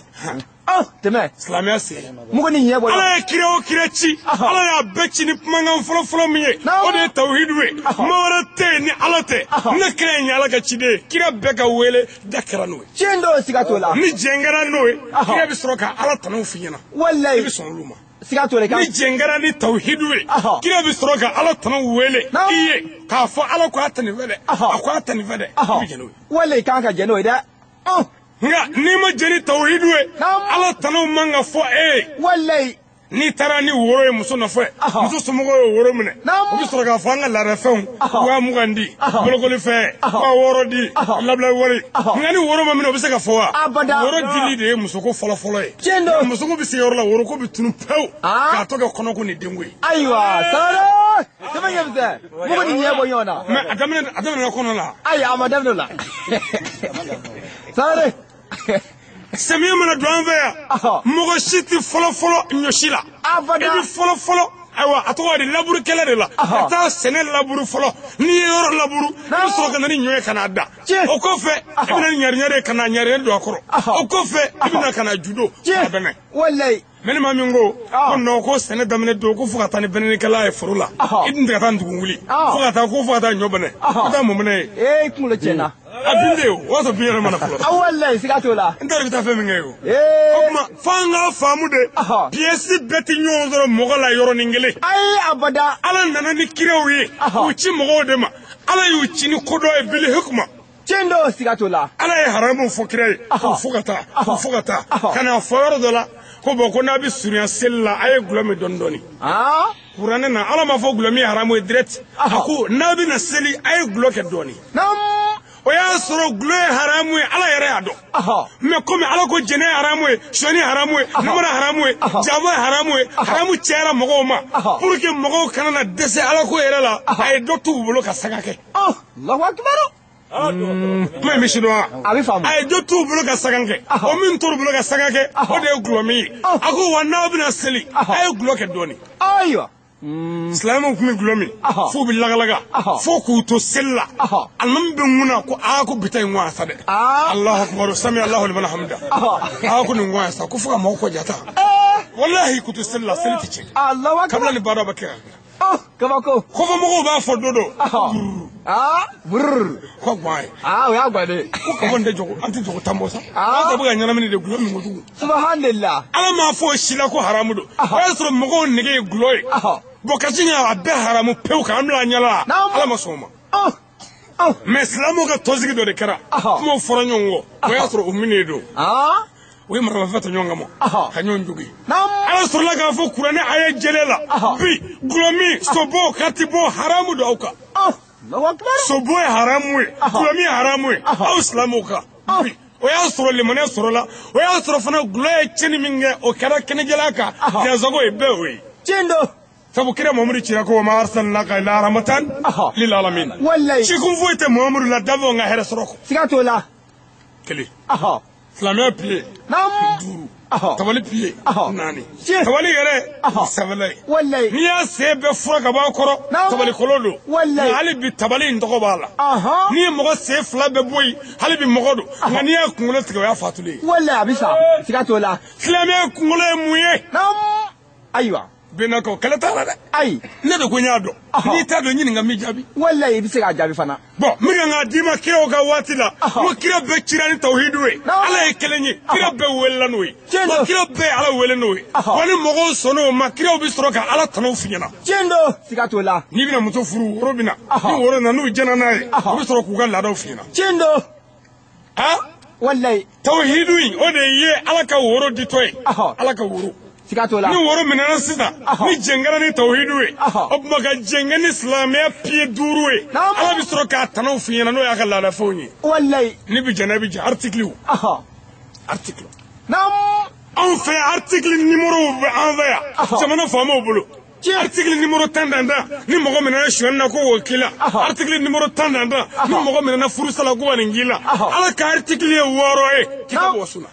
Tɛmɛ. Silamɛya sen. Mugu ni ɲɛ bɔ. Ala ye kira o kira ci. Ala y'a bɛɛ ci ni kumakan fɔlɔ fɔlɔ min ye. O de ye tawhidu ye. Maa wɛrɛ tɛ yen ni Ala tɛ. Ne kira in ye Ala ka ciden ye. Kira bɛɛ ka wele da kɛra n'o ye. Tiɲɛ don siga t'o la. Ni jɛn kɛra n'o ye. Kira bɛ sɔrɔ ka Ala tanu f'i ɲɛna. Walayi. I bɛ sɔn olu ma. Siga t'o la. Ni jɛn kɛra ni tawhidu ye. Kira bɛ sɔrɔ ka Ala tanu wele i ye. K'a fɔ Ala ko a tɛ nin fɛ dɛ. A ko a tɛ nin fɛ dɛ. I bɛ jɛn n'o ye. Walayi kan ka jɛn n'o ye dɛ. Nka n'i ma jɛn ni tawhidu ye. Ala tanu man ka fɔ e ye. Walayi. N'i taara ni woro ye muso nɔfɛ. Muso somɔgɔw ye woro minɛ. U bɛ sɔrɔ k'a fɔ an ka laadafɛnw. 20,000 di. Bolokolifɛn. 6000 di. Labila wari. Nka ni woro ma minɛ o bɛ se ka fɔ wa? Abada. Woro dili de ye musoko fɔlɔ fɔlɔ ye. Tiɲɛ don. Musoko bɛ se yɔrɔ la woroko bɛ tunun pewu. K'a tɔ kɛ kɔnɔko ni denko ye. Ayiwa Sangare. Tɛmɛ ɲɛmisɛn. Mugu ni ɲɛ bɔ ɲɔgɔn na. Mais a daminɛna kɔnɔ la. Ayi a ma daminɛ o la. Sangare. Samiya mana don an fɛ yan. Mɔgɔ si tɛ fɔlɔ fɔlɔ ɲɔsi la. Abada. I bɛ fɔlɔ fɔlɔ Ayiwa a tɔgɔ de laburu kɛlɛ de la ka taa sɛnɛ laburu fɔlɔ n'i ye yɔrɔ laburu i bɛ sɔrɔ ka na ni ɲɔ ye ka n'a da o kɔfɛ i bɛ na ni ɲariɲari ye ka na ɲariɲari don a kɔrɔ o kɔfɛ i bɛ na ka na judo ka bɛnɛ mais ni maa min ko ko non ko sɛnɛ daminɛ don ko fo ka taa ni bɛnɛnikɛla ye foro la i dun tɛ ka taa ndugun wuli fo ka taa ko fo ka taa ɲɔ bɛnɛ fo ka taa mun bɛnɛ ye ee kunkolo tiɲɛna a bin de o y'a sɔrɔ bin yɛrɛ mana fɔlɔ walayi siga t'o la n t'a dɔn i bɛ taa fɛn min kɛ ye o o tuma f'an k'a faamu de pièce bɛɛ tɛ ɲɔgɔn sɔrɔ mɔgɔ la yɔrɔnin kelen ayi abada Ala nana ni kiraw ye k'u ci mɔgɔw de ma Ala y'u ci ni ko dɔ ye bili hukuma tiɲɛ don siga t'o la Ala ye haramu fɔ kira ye k'o fɔ ka taa k'o fɔ ka taa ka na fɔ yɔrɔ dɔ la ko bon ko n'a bɛ surunya seli la a ye gulɔ min dɔɔni dɔɔni kuranɛ na Ala m'a fɔ gulɔ min ye haramu ye direct a ko n'a bɛ na seli a ye gulɔ kɛ dɔɔni o y'a sɔrɔ gulɔ ye haramu ye Ala yɛrɛ y'a dɔn mais komi Ala ko jɛnɛ ye haramu ye sonyani ye haramu ye namara ye haramu ye janfa ye haramu ye haramu cayara mɔgɔw ma pour que mɔgɔw kana na dɛsɛ Ala ko yɛrɛ la a ye dɔ t'u bolo ka sanga kɛ. Allahu akbar. Kuma in bɛ sidɔn wa? A bɛ faamu. A ye dɔ t'u bolo ka sagan kɛ o min t'u bolo ka sagan kɛ o de ye gulɔ min ye a ko wa n'aw bɛna seli a ye gulɔ kɛ dɔɔni. Ayiwa. Silamɛw tun bɛ gulɔ min f'u bɛ lagalaga fo k'u to seli la alimami bɛ ŋuna ko aa ko bi ta in ŋɔya sa dɛ Allahu akbar sami Allahu liman hamida aa ko nin ŋɔya sa ko fo ka mɔgɔw kɔ jata walahi k'u to seli la seli tɛ tiɲɛ kabila ni baara bɛ kɛ kabako kɔfɛmɔgɔw b'a fɔ don dɔ brrr ko guwan ye o y'a guwan de ko ka bɔ nin tɛ jogo an tɛ jogo tan bɔ sa an tɛ bɔ ka ɲɛnamini de gulɔ min kojugu subhanallah Ala m'a fɔ o si la ko haramu don o y'a sɔrɔ mɔgɔw nege ye gulɔ ye bon ka sin a bɛɛ haramu pewu k'an bila a ɲɛ la Ala ma sɔn o ma mais silamɛw ka tɔnsigi dɔ de kɛra kumaw fɔra ɲɔgɔn kɔ o y'a sɔrɔ o min de don o ye maramafɛn ta ɲɔgɔn kama ka ɲɔgɔn jogi Ala sɔrɔla k'a fɔ kuranɛ a ye jɛlen la bi gulɔmin sobo katibɔ haramu don aw kan sobo ye haramu ye gulɔmin ye haramu ye aw silamɛw kan bi o y'a sɔrɔ limaniya sɔrɔla o y'a sɔrɔ fana gulɔ ye tiɲɛni min kɛ o kɛra kɛnɛjɛla kan jansago ye bɛɛ o ye tiɲɛ don sabu kira Muhamadu cira ko wa ma arsalnaka illa rahmatan lil alamin walayi cikun foyi tɛ Muhamadu la danfɛnw ka hɛrɛ sɔrɔ kɔ siga t'o la kelen silamɛya piye duuru tabali piye naani tabali yɛrɛ sanfɛla ye walayi n'i y'a sen bɛɛ fura ka bɔ a kɔrɔ tabali kolon don walayi hali bi tabali in tɔgɔ b'a la n'i ye mɔgɔ sen fila bɛɛ bɔ yen hali bi mɔgɔ don nka n'i y'a kunkolo tigɛ o y'a fatulen ye walayi a bɛ sa siga t'o la silamɛya kunkolo ye mun ye ayiwa bɛnakaw kɛlɛ t'a la dɛ ayi ne de ko n y'a dɔn n'i t'a dɔn ɲininka min jaabi walayi i bɛ se k'a jaabi fana bon min kan k'a d'i ma kiraw ka waati la ko kira bɛɛ cira ni tawhidu ye Ala ye kelen ye kira bɛɛ welela n'o ye wa kira bɛɛ ye Ala wele n'o ye wa ni mɔgɔw sɔnn'o ma kiraw bɛ sɔrɔ ka Ala tanu f'i ɲɛna tiɲɛ don siga t'o la n'i bɛna muso furu woro bɛ na ni woro nana n'u jɛnna n'a ye u bɛ sɔrɔ k'u ka laadaw f'i ɲɛna tiɲɛ don walayi tawhidu in o de ye Ala ka woro ditɔ ye Ala ka woro siga t'o la ni woro minɛna sisan ni jɛn kɛra ni tawhidu ye o tuma ka jɛn kɛ ni silamɛya piye duuru ye Ala bɛ sɔrɔ k'a tanaw f'i ɲɛna n'o y'a ka laadafɛnw ye walayi ni bi jɛn i bɛ jɛn article article anw fɛ article numéro bɛ an fɛ yan jamana faamaw bolo article numéro tan dan tan ni mɔgɔ minɛna sonyani na ko o k'i la article numéro tan dan tan ni mɔgɔ minɛna furusa la ko ka nin k'i la Ala ka article ye 6 ye kitabu wa sunna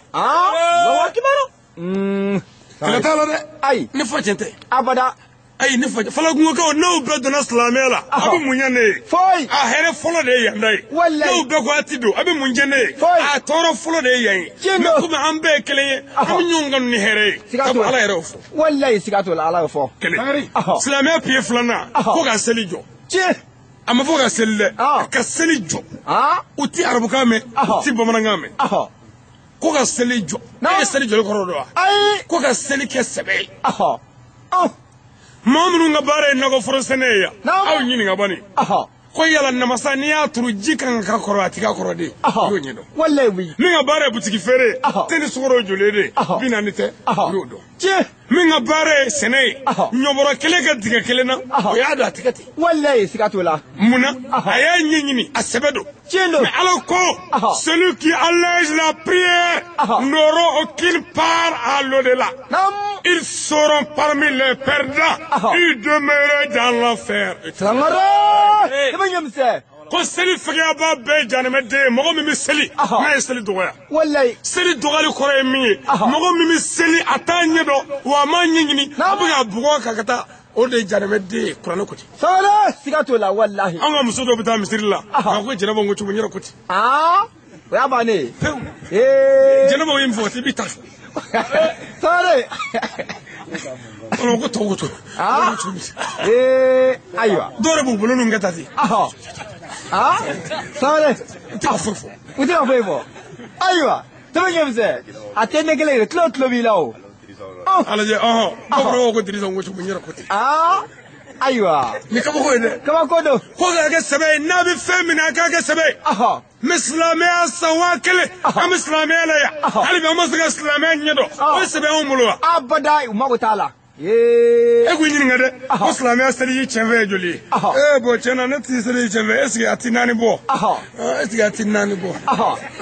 kɛlɛ t'a la dɛ ayi ne fa tiɲɛ tɛ abada ayi ne fa falakungokaw n'aw bɛɛ donna silamɛya la a bɛ mun ɲɛ ne ye foyi a hɛrɛ fɔlɔ de ye yan da ye walayi n'aw bɛɛ ko a ti don a bɛ mun ɲɛ ne ye foyi a tɔɔrɔ fɔlɔ de ye yan ye tiɲɛ mais komi an bɛɛ ye kelen ye an bɛ ɲɔgɔn kanu ni hɛrɛ ye sabu Ala yɛrɛ y'o fɔ walayi siga t'o la Ala y'o fɔ kelen silamɛya piye filanan ko ka seli jɔ tiɲɛ a ma fɔ ka seli dɛ ka seli jɔ u ti arabukan mɛn u ti bamanankan mɛn ko ka seli jɔ e ye seli jɔli kɔrɔ dɔn wa ayi ko ka seli kɛ sɛbɛ ye maa minnu ka baara ye nakɔforo sɛnɛ ye yan aw ɲininka bani ko yala namasa n'i y'a turu ji kan ka k'a kɔrɔ a ti k'a kɔrɔ de i y'o ɲɛdɔn walayi min ka baara ye butigi feere ye te ni sukaro joli de 40 tɛ i y'o dɔn min ka baara ye sɛnɛ ye ɲɔbɔrɔ kelen ka dingɛ kelen na o y'a dɔn a tigɛ ten walayi siga t'o la munna a y'a ɲɛɲini a sɛbɛ don tiɲɛ don mais Ala ko celui qui allège la prière n'aura aucune part à l'au-delà ils seront parmi les perdants ils demeurent dans l'enfer Sangare ko seli fɛgɛyaba bɛɛ ye janɛmɛden ye mɔgɔ min bɛ seli n'a ye seli dɔgɔya walayi seli dɔgɔyali kɔrɔ ye min ye mɔgɔ min bɛ seli a t'a ɲɛ dɔn wa a m'a ɲɛɲini a bɛ k'a bugɔ ka taa O de ye janɛmɛ den ye kuranɛ ko ten. Sangare siga t'o la walahi. An ka muso dɔ bɛ taa misiri la. A ko jɛnɛba ko cogo n yɛrɛ ko ten. O y'a bannen ye. Pewu. Jɛnɛba ye min fɔ i b'i ta fɔ. Sangare. Ko tɔw ko to. Ayiwa. Dɔw yɛrɛ b'u bolo ninnu kɛ tan ten. Sangare. U tɛ ka foyi fɔ. U tɛ ka foyi fɔ. Ayiwa. Tɛmɛ ɲɛmisɛn. A tɛ ne kelen ye tulo tulo b'i la o. A lajɛ ɔhɔn. Dɔw ko Dirisa ko cogo n yɛrɛ ko ten. Ayiwa. Nin kabako ye dɛ. Kabako don. Ko k'a kɛ sɛbɛ ye n'a bɛ fɛn min na a k'a kɛ sɛbɛ ye. N bɛ silamɛya san 1000 an bɛ silamɛya la yan. Hali bi an ma se ka silamɛya ɲɛdɔn. O ye sɛbɛ y'anw bolo wa. Abada u mago t'a la. E k'u ɲininka dɛ. Ko silamɛya seliji tiɲɛfɛn ye joli ye. Bon tiɲɛ na ne tɛ seliji tiɲɛfɛn est ce que a ti 4 bɔ. Est ce que a ti 4 bɔ.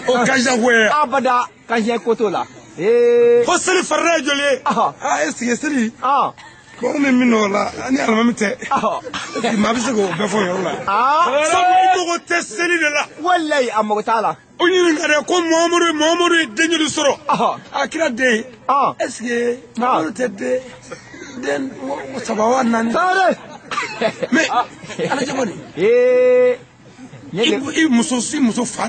O kansiɲɛ ko ye. Abada kansiɲɛ ko t'o la. Ko seli farida ye joli ye. Est ce que seli. Bon anw bɛ min dɔn o la ni alimami tɛ. Maa bɛ se k'o bɛɛ fɔ yɔrɔ la. Sabu i mago tɛ seli de la. Walayi a mago t'a la. O ɲininka dɛ ko Mamadu ye den joli sɔrɔ. A kira den. Est ce que Mamadu tɛ den 3 wa 4. Sangare. Mais ala jabɔ nin. I muso fa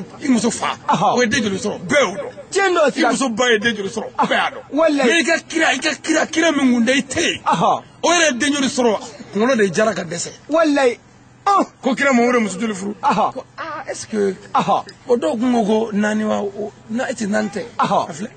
o ye den joli sɔrɔ bɛɛ y'o dɔn. Tiɲɛ don I muso ba ye den joli sɔrɔ bɛɛ y'a dɔn. Walayi. Mais i ka kira min kun da i tɛ yen. O yɛrɛ ye den joli sɔrɔ kunkolo de jara ka dɛsɛ. Walayi. Ko kira Mamadu muso joli furu. Ko est ce que. O dɔw kun ko 4 wa na e tɛ 4 tɛ. A filɛ.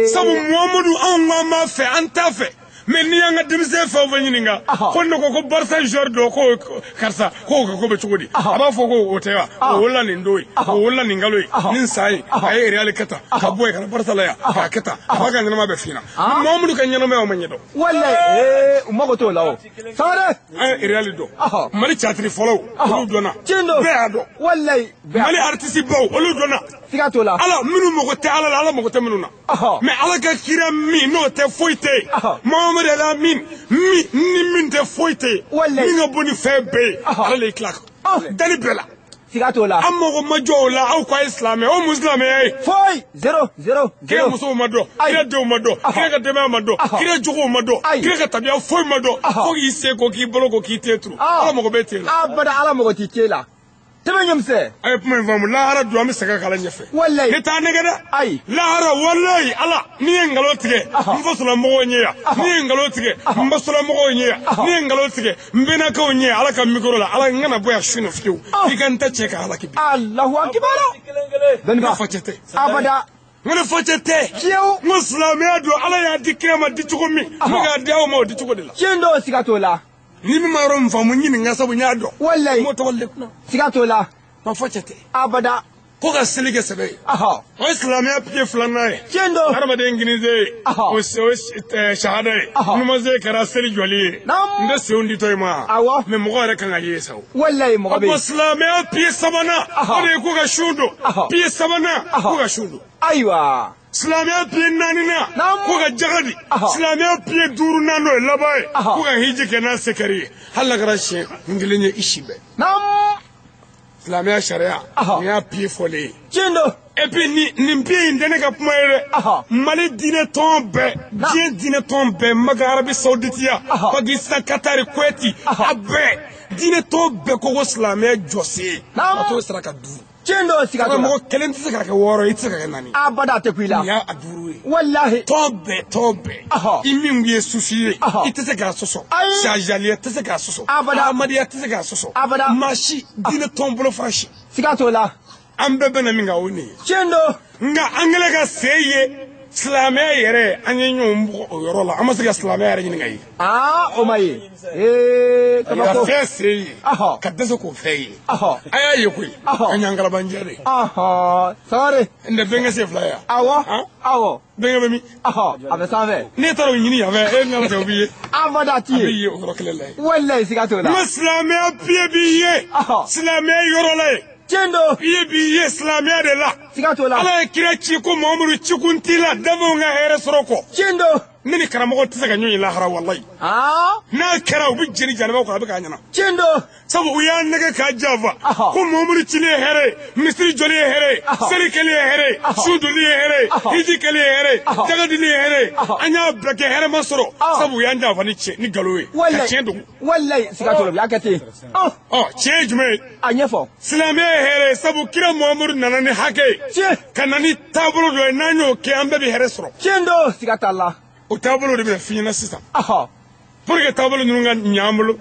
Sabu Mamadu anw ko an b'a fɛ an t'a fɛ. Mais n'i y'an ka denmisɛn fɛn o fɛn ɲininka ko ne ko ko Barca joueur dɔ ko karisa ko ko bɛ cogo di a b'a fɔ ko o tɛ wa o wolola nin don ye o wolola nin kalo ye nin san ye a ye Real kɛ tan ka bɔ yen ka na Barca la yan k'a kɛ tan a b'a ka ɲɛnamaya bɛɛ f'i ɲɛna Mamadu ka ɲɛnamaya o ma ɲɛdɔn. Walayi u mago t'o la o. Sangare. An ye Real dɔn. Mali catiri fɔlɔw olu dɔnna. Tiɲɛ don. Bɛɛ y'a dɔn. Walayi. Mali artiste baw olu dɔnna. Siga t'o la. Ala minnu mago tɛ Ala la Ala mago tɛ minnu na. Mais Ala ka kira min n'o tɛ foyi tɛ yen. Mamadu ala min ni min tɛ foyi tɛ yen. Min ka bon ni fɛn bɛɛ ye. Ala de y'i tila kan. Dali bɛɛ la. Siga t'o la. An mago ma jɔ o la aw ko a ye silamɛ o mun silamɛya ye. Foyi 0 0 0. Kira musow ma dɔn. Kira denw ma dɔn. Kira ka denbaya ma dɔn. Kira jogow ma dɔn. Kira ka tabiya foyi ma dɔn. Fo k'i se ko k'i bolo ko k'i te turu. Ala mago bɛ te la. Abada Ala mago t'i te la. Tɛmɛ ɲɛmisɛn. A ye kuma in faamu lahara don an bɛ segin a kan ɲɛfɛ. Walayi. Ne t'a nɛgɛ dɛ. Ayi. Lahara walayi Ala n'i ye nkalon tigɛ n fasolamɔgɔw ɲɛ yan. N'i ye nkalon tigɛ n basolamɔgɔw ɲɛ yan. N'i ye nkalon tigɛ n bɛnakaw ɲɛ yan Ala ka micro la Ala n kana bɔ yan su in na fiyewu. I ka n ta cɛ ka halaki bi. Alahu akibaru. Ne fa cɛ tɛ. Abada. N ko ne fa cɛ tɛ. Fiyewu. N ko silamɛya don Ala y'a di kira ma di cogo min. N bɛ k'a di aw ma o di cogo de la. Tiɲɛ don siga t'o la. Ni min ma yɔrɔ min faamu ɲininka sabu n y'a dɔn. Walayi. N m'o tɔgɔ le kunna. Siga t'o la. Ma fɔ cɛ tɛ. Abada. Ko ka seli kɛ sɛbɛ ye. O ye silamɛya pied 2nan ye. Tiɲɛ don. Hadamaden kinize ye. O ye sahada ye. Numanze kɛra seli jɔli ye. N bɛ senw di tɔ i ma. Awɔ. Mais mɔgɔ yɛrɛ kan ka ye sa o. Walayi mɔgɔ bɛ yen. O silamɛya pied 3nan. O de ye ko ka sun don. Pied 3nan ko ka sun don. Ayiwa. Silamɛya pied 4nan ko ka jaga di. Silamɛya pied 5nan n'o ye laban ye. Ko ka hiji kɛ n'a se kɛr'i ye. Hali n'a kɛra siɲɛ 1 ye i si bɛɛ. Silamɛya sariya nin y'a pied fɔlen ye. Tiɲɛ don. Et puis nin pied in tɛ ne ka kuma ye dɛ. Mali diinɛ tɔn bɛɛ diɲɛ diinɛ tɔn bɛɛ Maka Arabi Saoudite yan Pakistan Qatar Kuwait a bɛɛ diinɛ tɔn bɛɛ ko silamɛya jɔsen. A t'o saraka 5. Tiɲɛ don siga t'o la. Mɔgɔ kelen tɛ se ka kɛ 6 ye i tɛ se ka kɛ 4 ye. Abada a tɛ ku i la. Nin y'a 5 ye. Walahi. Tɔn bɛɛ. I min ye sufi ye. I tɛ se k'a sɔsɔ. Sajaliya tɛ se k'a sɔsɔ. Abada. Ahmadiyya tɛ se k'a sɔsɔ. Abada. Maa si diinɛ tɔn bolofara si. Siga t'o la. An bɛɛ bɛnna min kan o ye nin ye. Tiɲɛ don. Nka an kɛlen ka se ye silamɛya yɛrɛ an ye ɲɔgɔn bugɔ o yɔrɔ la an ma se ka silamɛya yɛrɛ ɲini ka ye. O ma ye. Ka fɛn se ye. Ka dɛsɛ k'o fɛn ye. A y'a ye koyi. An y'an kalabanjiya de. Sangare. N tɛ bɛnkɛ sen 2 ye. Awɔ. Awɔ. Bɛnkɛ bɛ min. A bɛ sanfɛ. N'e taara o ɲini yan fɛ e nana o b'i ye. Abada a t'i ye. A b'i ye o yɔrɔ kelen la ye. Walayi siga t'o la. N ko silamɛya pied b'i ye. Silamɛya yɔrɔ la ye. Tiɲɛ don. Pied b'i ye silamɛya de la. Siga t'o la. Ala ye kira ci ko Mamadu cikun t'i la danfɛnw ka hɛrɛ sɔrɔ kɔ. Tiɲɛ don. Ne ni karamɔgɔ tɛ se ka ɲɔgɔn ye lahara walayi. N'a kɛra u bɛ jeni janibaw kan a bɛ k'a ɲɛna. Tiɲɛ don. Sabu u y'a nɛgɛ k'a janfa. Ko Muhamadu cili ye hɛrɛ ye, misiri jɔli ye hɛrɛ ye, seli kɛli ye hɛrɛ ye, su doli ye hɛrɛ ye, hiji kɛli ye hɛrɛ ye, jaga dili ye hɛrɛ ye. An y'a bɛɛ kɛ hɛrɛ ma sɔrɔ. Sabu u y'an janfa ni tiɲɛ ni nkalon ye. Ka tiɲɛ dogo. Walayi siga t'o la u y'a kɛ ten. Ɔ tiɲɛ ye jumɛn ye? A ɲɛfɔ. Silamɛya ye hɛrɛ ye sabu kira Muhamadu nana ni hakɛ ye. Tiɲɛ. Ka na ni taabolo dɔ ye n'an y'o kɛ an bɛɛ bɛ hɛrɛ sɔrɔ. Tiɲɛ don siga t'a la. O taabolo de bɛna f'i ɲɛna sisan. Pour que taabolo ninnu ka ɲɛ an bolo.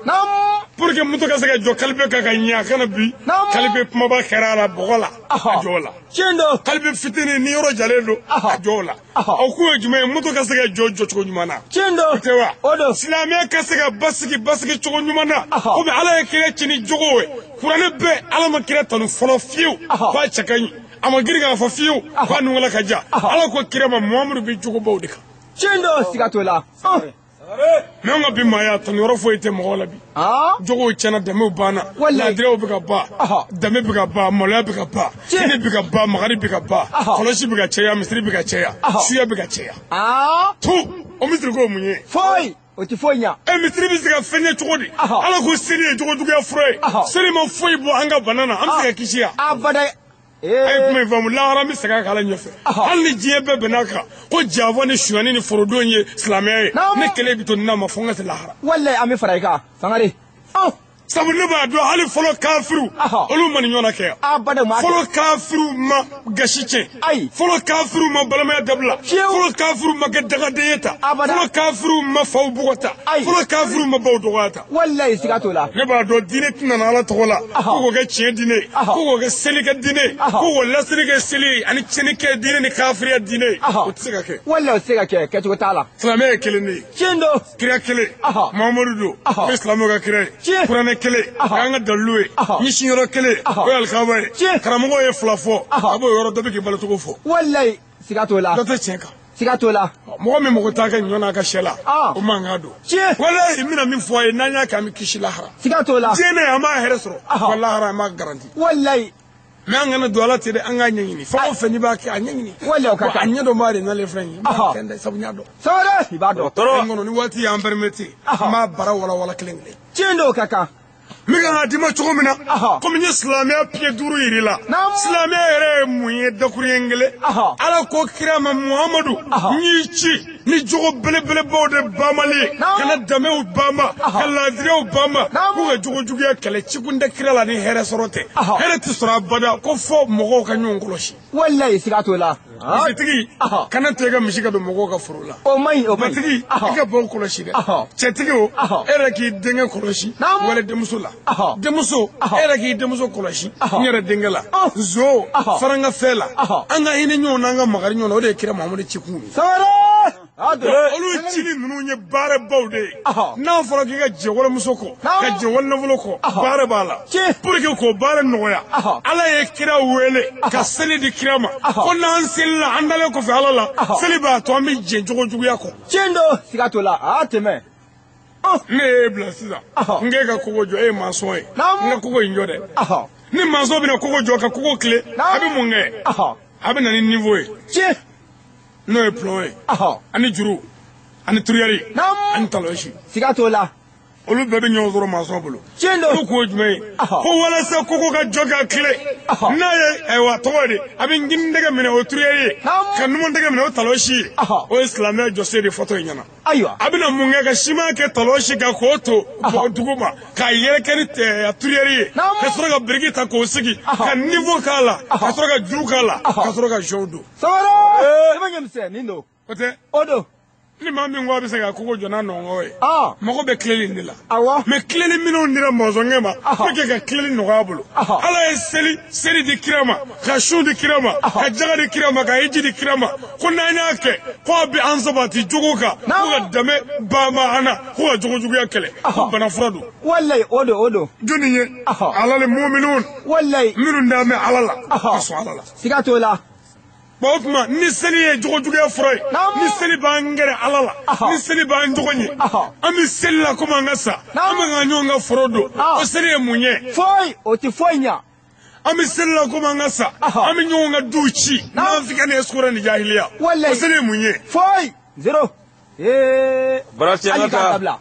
Pour que moto ka se ka jɔ kalibe kan ka ɲɛ a kana bi. Kalibe kumaba kɛra a la bɔgɔ la. A jɔ o la. Tiɲɛ don. Kalibe fitinin ni yɔrɔ jalen don. A jɔ o la. O kun ye jumɛn ye moto ka se ka jɔ jɔcogo ɲuman na. Tiɲɛ don. O tɛ wa? O don. Silamɛya ka se ka basigi basigi cogo ɲuman na. Komi Ala ye kira ci ni jogo ye. Kuranɛ bɛɛ Ala ma kira tanu fɔlɔ fiyewu. K'a cɛ ka ɲi. A ma girin k'a fɔ fiyewu. K'a nugula ka ja. Ala ko kira ma Muhamadu bɛ jogobaw de kan. Tiɲɛ don siga t'o la. Mais an ka bi maaya tanu yɔrɔ foyi tɛ mɔgɔw la bi. Jogow tiɲɛna danbew banna. Laadiraw bɛ ka ban. Danbe bɛ ka ban maloya bɛ ka ban. Hinɛ bɛ ka ban makari bɛ ka ban. Kɔlɔsi bɛ ka caya misiri bɛ ka caya. Suya bɛ ka caya. Tu o misiri ko mun ye? Foyi. O tɛ foyi ɲa. Ɛ misiri bɛ se ka fɛn ɲɛ cogo di? Ala ko seli ye jogojuguya fura ye. Seli ma foyi bɔ an ka bana na an bɛ se ka kisi yan. Abada. A ye kuma in faamu lahara n bɛ segin a kan ala ɲɛfɛ. Hali ni diɲɛ bɛɛ bɛn'a kan ko janfa ni sonyani ni forodon ye silamɛya ye. Ne kelen bɛ to nin na ma fo n ka se lahara. Walayi an bɛ fara i kan Sangare. Sabu ne b'a dɔn hali fɔlɔ kafiriw olu ma nin ɲɔgɔnna kɛ yan. Fɔlɔ kafiriw ma gasi tiɲɛ. Fɔlɔ kafiriw ma balimaya dabila. Fɔlɔ kafiriw ma kɛ dagaden ye ta. Fɔlɔ kafiriw ma faw bugɔ ta. Fɔlɔ kafiriw ma baw dɔgɔya ta. Walayi siga t'o la. Ne b'a dɔn diinɛ tɛna na Ala tɔgɔ la. Ko k'o kɛ tiɲɛ diinɛ ye. Ko k'o kɛ seli kɛ diinɛ ye. Ko k'o laseli kɛ seli ye ani tiɲɛni kɛ diinɛ ni kafiriya diinɛ ye. O tɛ se ka kɛ. Walayi o tɛ se ka kɛ kɛcogo t'a la. Silamɛya ye kelen de ye. Tiɲɛ don. Kira kelen. Muhamadu don. O ye silamɛw ka kira ye. Kuranɛ kelen o y'an ka dalilu ye. Ɲɛsinyɔrɔ kelen o ye alikaba ye. Karamɔgɔ ye fila fɔ a b'o yɔrɔ dɔ bɛ k'i balocogo fɔ. Walayi siga t'o la. Dɔ tɛ tiɲɛ kan. Siga t'o la. Mɔgɔ min mago t'a ka ɲɔ n'a ka sɛ la. O man kan don. Walayi n bɛna min fɔ a ye n'an y'a kɛ an bɛ kisi lahara. Siga t'o la. Diɲɛ an b'a hɛrɛ sɔrɔ. Wa lahara an b'a garanti. Walayi. Mais an kana don Ala ten dɛ an k'a ɲɛɲini fɛn o fɛn n'i b'a kɛ a ɲɛɲini. Walayi o ka kan. A ɲɛ dɔn b'a de n'ale filɛ nin ye. N b'a fɛn dɛ sabu n y'a dɔn. Sangare i b'a dɔn. N kɔnɔ ni waati y'an permettre n b'a baara walawala kelen kelen. Tiɲɛ don o ka kan. N bɛ kan k'a d'i ma cogo min na komi n ye silamɛya pied duuru yir'i la. Silamɛya yɛrɛ ye mun ye dakuruɲɛ kelen. Ala ko kira ma Muhamadu n y'i ci ni jogo belebelebaw de banbali ye. Ka na danbew banba ka laadiriyaw banba k'u ka jogo juguya kɛlɛ cikun tɛ kira la ni hɛrɛ sɔrɔ tɛ. Hɛrɛ tɛ sɔrɔ abada ko fɔ mɔgɔw ka ɲɔgɔn kɔlɔsi. Walayi siga t'o la. Misitigi kana to i ka misi ka don mɔgɔw ka foro la. O man ɲi o man ɲi. Matigi i ka baw kɔlɔsi dɛ. Cɛtigi o e yɛrɛ k'i denkɛ kɔlɔsi wala denmuso la. Denmuso e yɛrɛ k'i denmuso kɔlɔsi n yɛrɛ denkɛ la. Zo fara n ka fɛn la. An ka hinɛ ɲɔgɔn na an ka makari ɲɔgɔn na o de ye kira Muhamadu cikun ye. Olu cili ninnu ye baarabaw de ye. N'a fɔra k'i ka jɛ walimuso kɔ ka jɛ walinafolo kɔ baara b'a la. Pour que k'o baara nɔgɔya Ala ye kira wele ka seli di kira ma ko n'an selila an dalen kɔfɛ Ala la seli b'a to an bɛ jɛ jogo juguya kɔ. Tiɲɛ don siga t'o la a tɛmɛ. Ne y'e bila sisan n k'e ka kogo jɔ e ye maçon ye n ka kogo in jɔ dɛ. Ni maçon bɛna kogo jɔ ka kogo tile a bɛ mun kɛ? A bɛ na ni niveau ye. N'o ye plomb ye. Ani juru ani turiyari ani talɔsi. Siga t'o la. Olu bɛɛ bɛ ɲɔgɔn sɔrɔ maçon bolo. Tiɲɛ don. Olu kun ye jumɛn ye? Ko walasa kogo ka jɔ ka tile. N'a ye ayiwa tɔgɔ de a bɛ ŋinidɛgɛ minɛ o ye turiyari ye. Ka numudɛgɛ minɛ o ye talɔsi ye. O ye silamɛya jɔsen de fɔtɔ ye ɲɛna. Ayiwa. A bɛna mun kɛ ka siman kɛ talɔsi kan k'o to dugu ma k'a yɛrɛkɛ ni turiyari ye. Ka sɔrɔ ka biriki ta k'o sigi. Ka niveau k'a la. Ka sɔrɔ ka juru k'a la. Ka sɔrɔ ka jɔw don. Sangare. I ma ɲɛmisɛn nin don. O tɛ. O don. Ni maa min ko a bɛ se ka kogo jɔ n'a nɔngɔn ye. Mago bɛ tileli de la. Awɔ. Mais tileli minɛnw dira mɔzɔnkɛ ma. Pour que ka tileli nɔgɔya bolo. Ala ye seli di kira ma ka sun di kira ma ka jaga di kira ma ka hiji di kira ma ko n'an y'a kɛ ko a bɛ an sabati jogo kan ko ka danbe banba an na ko ka jogo juguya kɛlɛ ko bana fura don. Walayi o don o don. Jɔnni ye. Ala ni muminun. Walayi. Minnu dalen bɛ Ala la. Ka sɔn Ala la. Siga t'o la. Bon o tuma ni seli ye jogo juguya fura ye ni seli b'an gɛrɛ Ala la ni seli b'an jogo ɲɛ an bɛ seli la komi an ka sa an bɛ ka ɲɔgɔn ka foro don o seli ye mun ye. Foyi o tɛ foyi ɲɛ. An bɛ seli la komi an ka sa an bɛ ɲɔgɔn ka duw ci n'an fi ka ni esukura ni jahiliya o seli ye mun ye. Foyi zéro. Bara hali k'a dabila.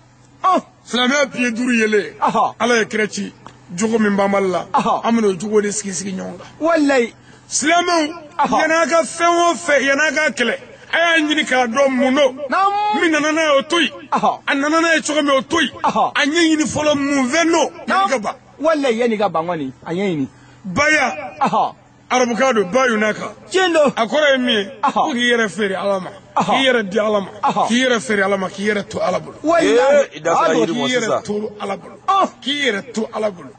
Silamɛya pied 5 yelen. Ala ye kira ci jogo min banbali la, an bɛna o jogo de sigi sigi ɲɔgɔn kan. Walayi. Silamɛw, yan'a ka fɛn o fɛn, yan'a ka kɛlɛ, a y'a ɲini k'a dɔn mun don. Min nana n'a ye o to yen. A nana n'a ye cogo min o to yen. A ɲɛɲini fɔlɔ mun fɛn don. Yanni ka ban. Walayi yanni ka ban kɔni a ɲɛɲini. Baya. Arabukan don bayunaka. Tiɲɛ don. A kɔrɔ ye min ye. Ko k'i yɛrɛ feere Ala ma. K'i yɛrɛ di Ala ma. K'i yɛrɛ feere Ala ma, k'i yɛrɛ to Ala bolo. Walayi. K'i yɛrɛ to Ala bolo. K'i yɛrɛ to Ala bolo.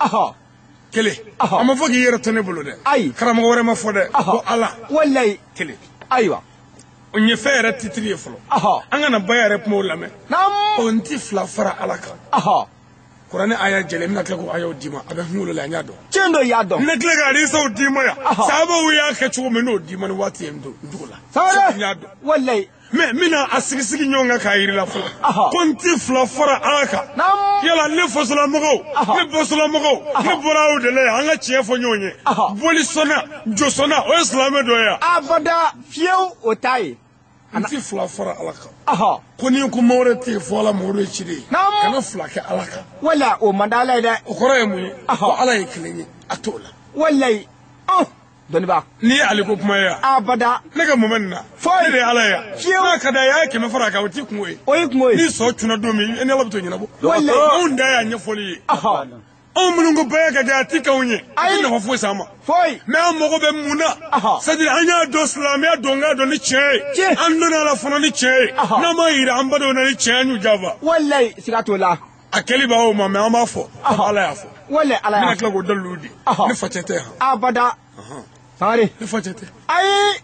Kelen. A ma fɔ k'i yɛrɛ to ne bolo dɛ. Ayi. Karamɔgɔ wɛrɛ ma fɔ dɛ. Ko Ala. Walayi. Kelen. Ayiwa. O ye fɛn yɛrɛ titiri ye fɔlɔ. An kana baya yɛrɛ kumaw lamɛn. O n ti fila fara Ala kan. Kuranɛ aya jɛlen n bɛna tila k'o ayaw d'i ma, a bɛ kunkolo la n y'a dɔn. Tiɲɛ don i y'a dɔn. N bɛ tila ka hadisaw d'i ma yan. Sahabaw y'a kɛ cogo min n'o d'i ma ni waati ye n dugu la. Sangare. N y'a dɔn. Walayi. Mais n bɛna a sigi sigi ɲɔgɔn kan k'a yir'i la fɔlɔ. Ko n ti fila fara Ala kan. Yala ne fasolamɔgɔw, ne bɔsolamɔgɔw, ne bɔra aw de la yan, an ka tiɲɛ fɔ ɲɔgɔn ye. Boli sɔnna, jo sɔnna, o ye silamɛ dɔ ye yan. Abada fiyewu o t'a ye. N ti fila fara Ala kan. Ko ni ko maa wɛrɛ tɛ yen fɔ Ala Mamadu ye ciden ye. Kana fila kɛ Ala kan. Wala o man di Ala ye dɛ. O kɔrɔ ye mun ye? Ko Ala ye kelen ye, a t'o la. Walayi. Dɔnniba. N'i ye ale ko kuma ye yan. Abada. Ne ka mun bɛ nin na? Foyi. Ne de ye Ala ye yan. Fiyewu. N'a ka d'a ye, a ye 100 fara a kan, o t'i kungo ye. O y'i kungo ye. Ni sɔ cunna don min, e ni Ala bɛ t'o ɲɛnabɔ. Walayi. Anw da y'a ɲɛfɔli ye. Anw minnu ko baya ka kɛ a ti k'anw ye. Ayi. A ti nafa foyi s'an ma. Foyi. Mais an mago bɛ mun na? C'est à dire an y'a dɔn silamɛya don k'a dɔn ni tiɲɛ ye. Tiɲɛ. An donna a la fana ni tiɲɛ ye. N'an m'a yira an badenw na ni tiɲɛ ye, an y'u janfa. Walayi siga t'o la. A kɛli b'aw ma, mais an b'a fɔ. Ala y'a fɔ. Walayi Ala y'a fɔ. N bɛna tila k'o dalilu di. Ne facɛ tɛ yan. Abada. Sangare. Ne facɛ tɛ. Ayi.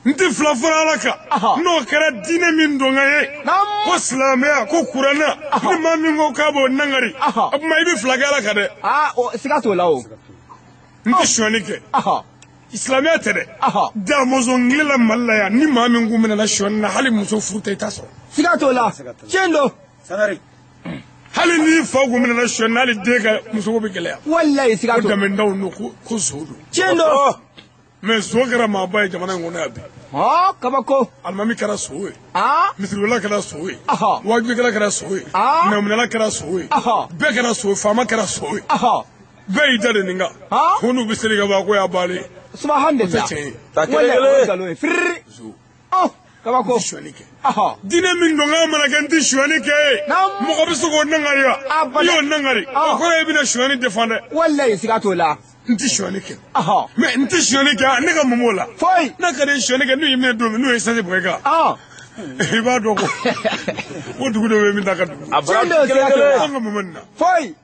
N tɛ fila fara Ala kan. N'o kɛra diinɛ min donkan ye. Ko silamɛya, ko kuranɛ. Ni maa min ko k'a b'o nangari. O tuma i bɛ fila kɛ Ala kan dɛ. Siga t'o la o. N tɛ sonyali kɛ. Silamɛya tɛ dɛ. Da mɔzɔn tile la Mali la yan, ni maa min kun minɛna sonyali la, hali muso furu tɛ i t'a sɔrɔ. Siga t'o la. Tiɲɛ don. Hali n'i fa kun minɛna sonyali la, hali den ka musoko bɛ gɛlɛya. Walayi siga t'o la. Ko daminɛw don ko zo don. Tiɲɛ don. Mais so kɛra maaba ye jamana in kɔnɔ yan bi. Kabako. Alimami kɛra so ye. Misiriwela kɛra so ye. Wajubikɛla kɛra so ye. Nɛminɛla kɛra so ye. Bɛɛ kɛra so ye, faama kɛra so ye. Bɛɛ y'i da de nin kan. Ko n'u bɛ seli ka ban ko y'a bannen ye. Subahanallah. O tɛ tiɲɛ ye. Walayi o ye nkalon ye. Firiri. Kabako. N tɛ sonyali kɛ. Diinɛ min don k'a mana kɛ n tɛ sonyali kɛ ye. Mɔgɔ bɛ se k'o nangari wa? I y'o nangari. O kɔrɔ ye i bɛna sonyali défend dɛ. Walayi siga t'o la. N tɛ sonyali kɛ. Mais n tɛ sonyali kɛ, ne ka mun b'o la? Foyi. N'a ka di ye sonyali kɛ, n'u y'i minɛ don min, n'u ye essence bɔ i kan. I b'a dɔn ko dugu dɔ bɛ yen min t'a ka dugu. A bara kelen kelen. An ka mun bɛ nin na? Foyi.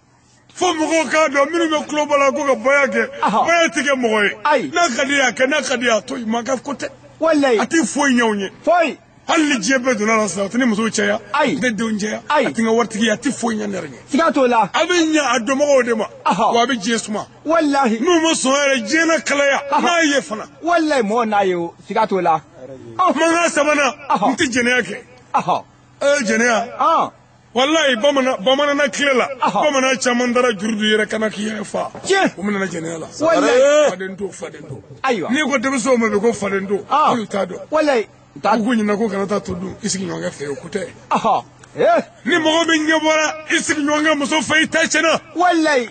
Fo mɔgɔw k'a dɔn minnu bɛ tulo bɔ la ko ka baya kɛ. Baya tɛ kɛ mɔgɔ ye. Ayi. N'a ka di ye a kɛ, n'a ka di ye a to yen, maa ka ko tɛ. Walayi. A tɛ foyi ɲɛ anw ye. Foyi. Hali ni diɲɛ bɛɛ donna la sisan, a tɛ ne musow caya. Ayi. A tɛ denw caya. Ayi. A tɛ n ka waritigiya, a tɛ foyi ɲɛ ne yɛrɛ ɲɛ. Siga t'o la. A bɛ ɲɛ a dɔnbagaw de ma. Wa a bɛ diɲɛ suma. Walahi. N'u ma sɔn yɛrɛ, diɲɛ na kalaya. N'a ye fana. Walayi mɔgɔ n'a ye o, siga t'o la. Mankan sabanan, n tɛ jɛnɛya kɛ. Jɛnɛya. Walayi bamanana tile la, bamanan caman taara juru don yɛrɛ kana k'i yɛrɛ fa. Tiɲɛ. O minɛna jɛnɛya la. Walayi. Faden to, faden to. Ayiwa. N'i ko denmisɛnw ma bi ko faden to, olu t'a dɔn. Walayi. Ko ko ɲinɛ ko kana taa to dun i sigiɲɔgɔnkɛ fɛ yen, o ko tɛ. Ni mɔgɔ min ɲɛ bɔra i sigiɲɔgɔnkɛ muso fɛ i ta tiɲɛna. Walayi.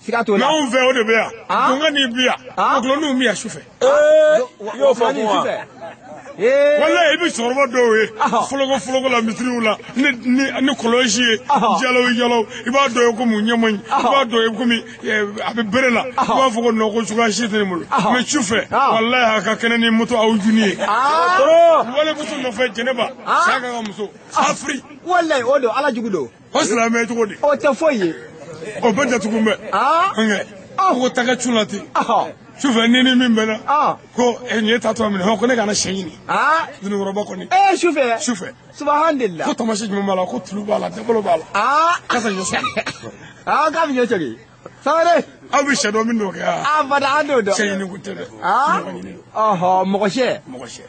Siga t'o la. N'anw fɛ o de bɛ yan. Donka ni bi yan. Gulɔninw bɛ yan sufɛ. I y'o fɔ kun wa? Walayi i bɛ cɛkɔrɔba dɔw ye foloko foloko la misiriw la ni kɔlɔsi ye jalaw jalaw, i b'a dɔw ye komi u ɲɛ man ɲi, i b'a dɔw ye komi a bɛ bere la, i b'a fɔ ko non ko cogoya si tɛ ne bolo, mais sufɛ walayi a ka kɛnɛ ni moto aw juni ye. Wale muso nɔfɛ Jɛnɛba, Saka ka muso Afiri. Walayi o don, Ala jugu don. O silamɛ cogo di? O tɛ foyi ye. O bɛɛ datugu bɛ. Ko taga cun la ten. Sufɛ ni ni min bɛnna. Ko nin ye tatɔ minɛ, ko ne kana sɛ ɲini. Dununkɔrɔba kɔni. Sufɛ. Sufɛ. Subahanallah. Ko tamasiyɛn jumɛn b'a la, ko tulu b'a la, dabalo b'a la. Kasa ɲɔ sɔgɔ. K'a bɛ ɲɔ sɔgɔ. Sangare. Aw bɛ sɛ dɔn min n'o kɛ wa? Abada an t'o dɔn. Sɛ ɲini ko tɛ dɛ. Mɔgɔ sɛ. Mɔgɔ sɛ.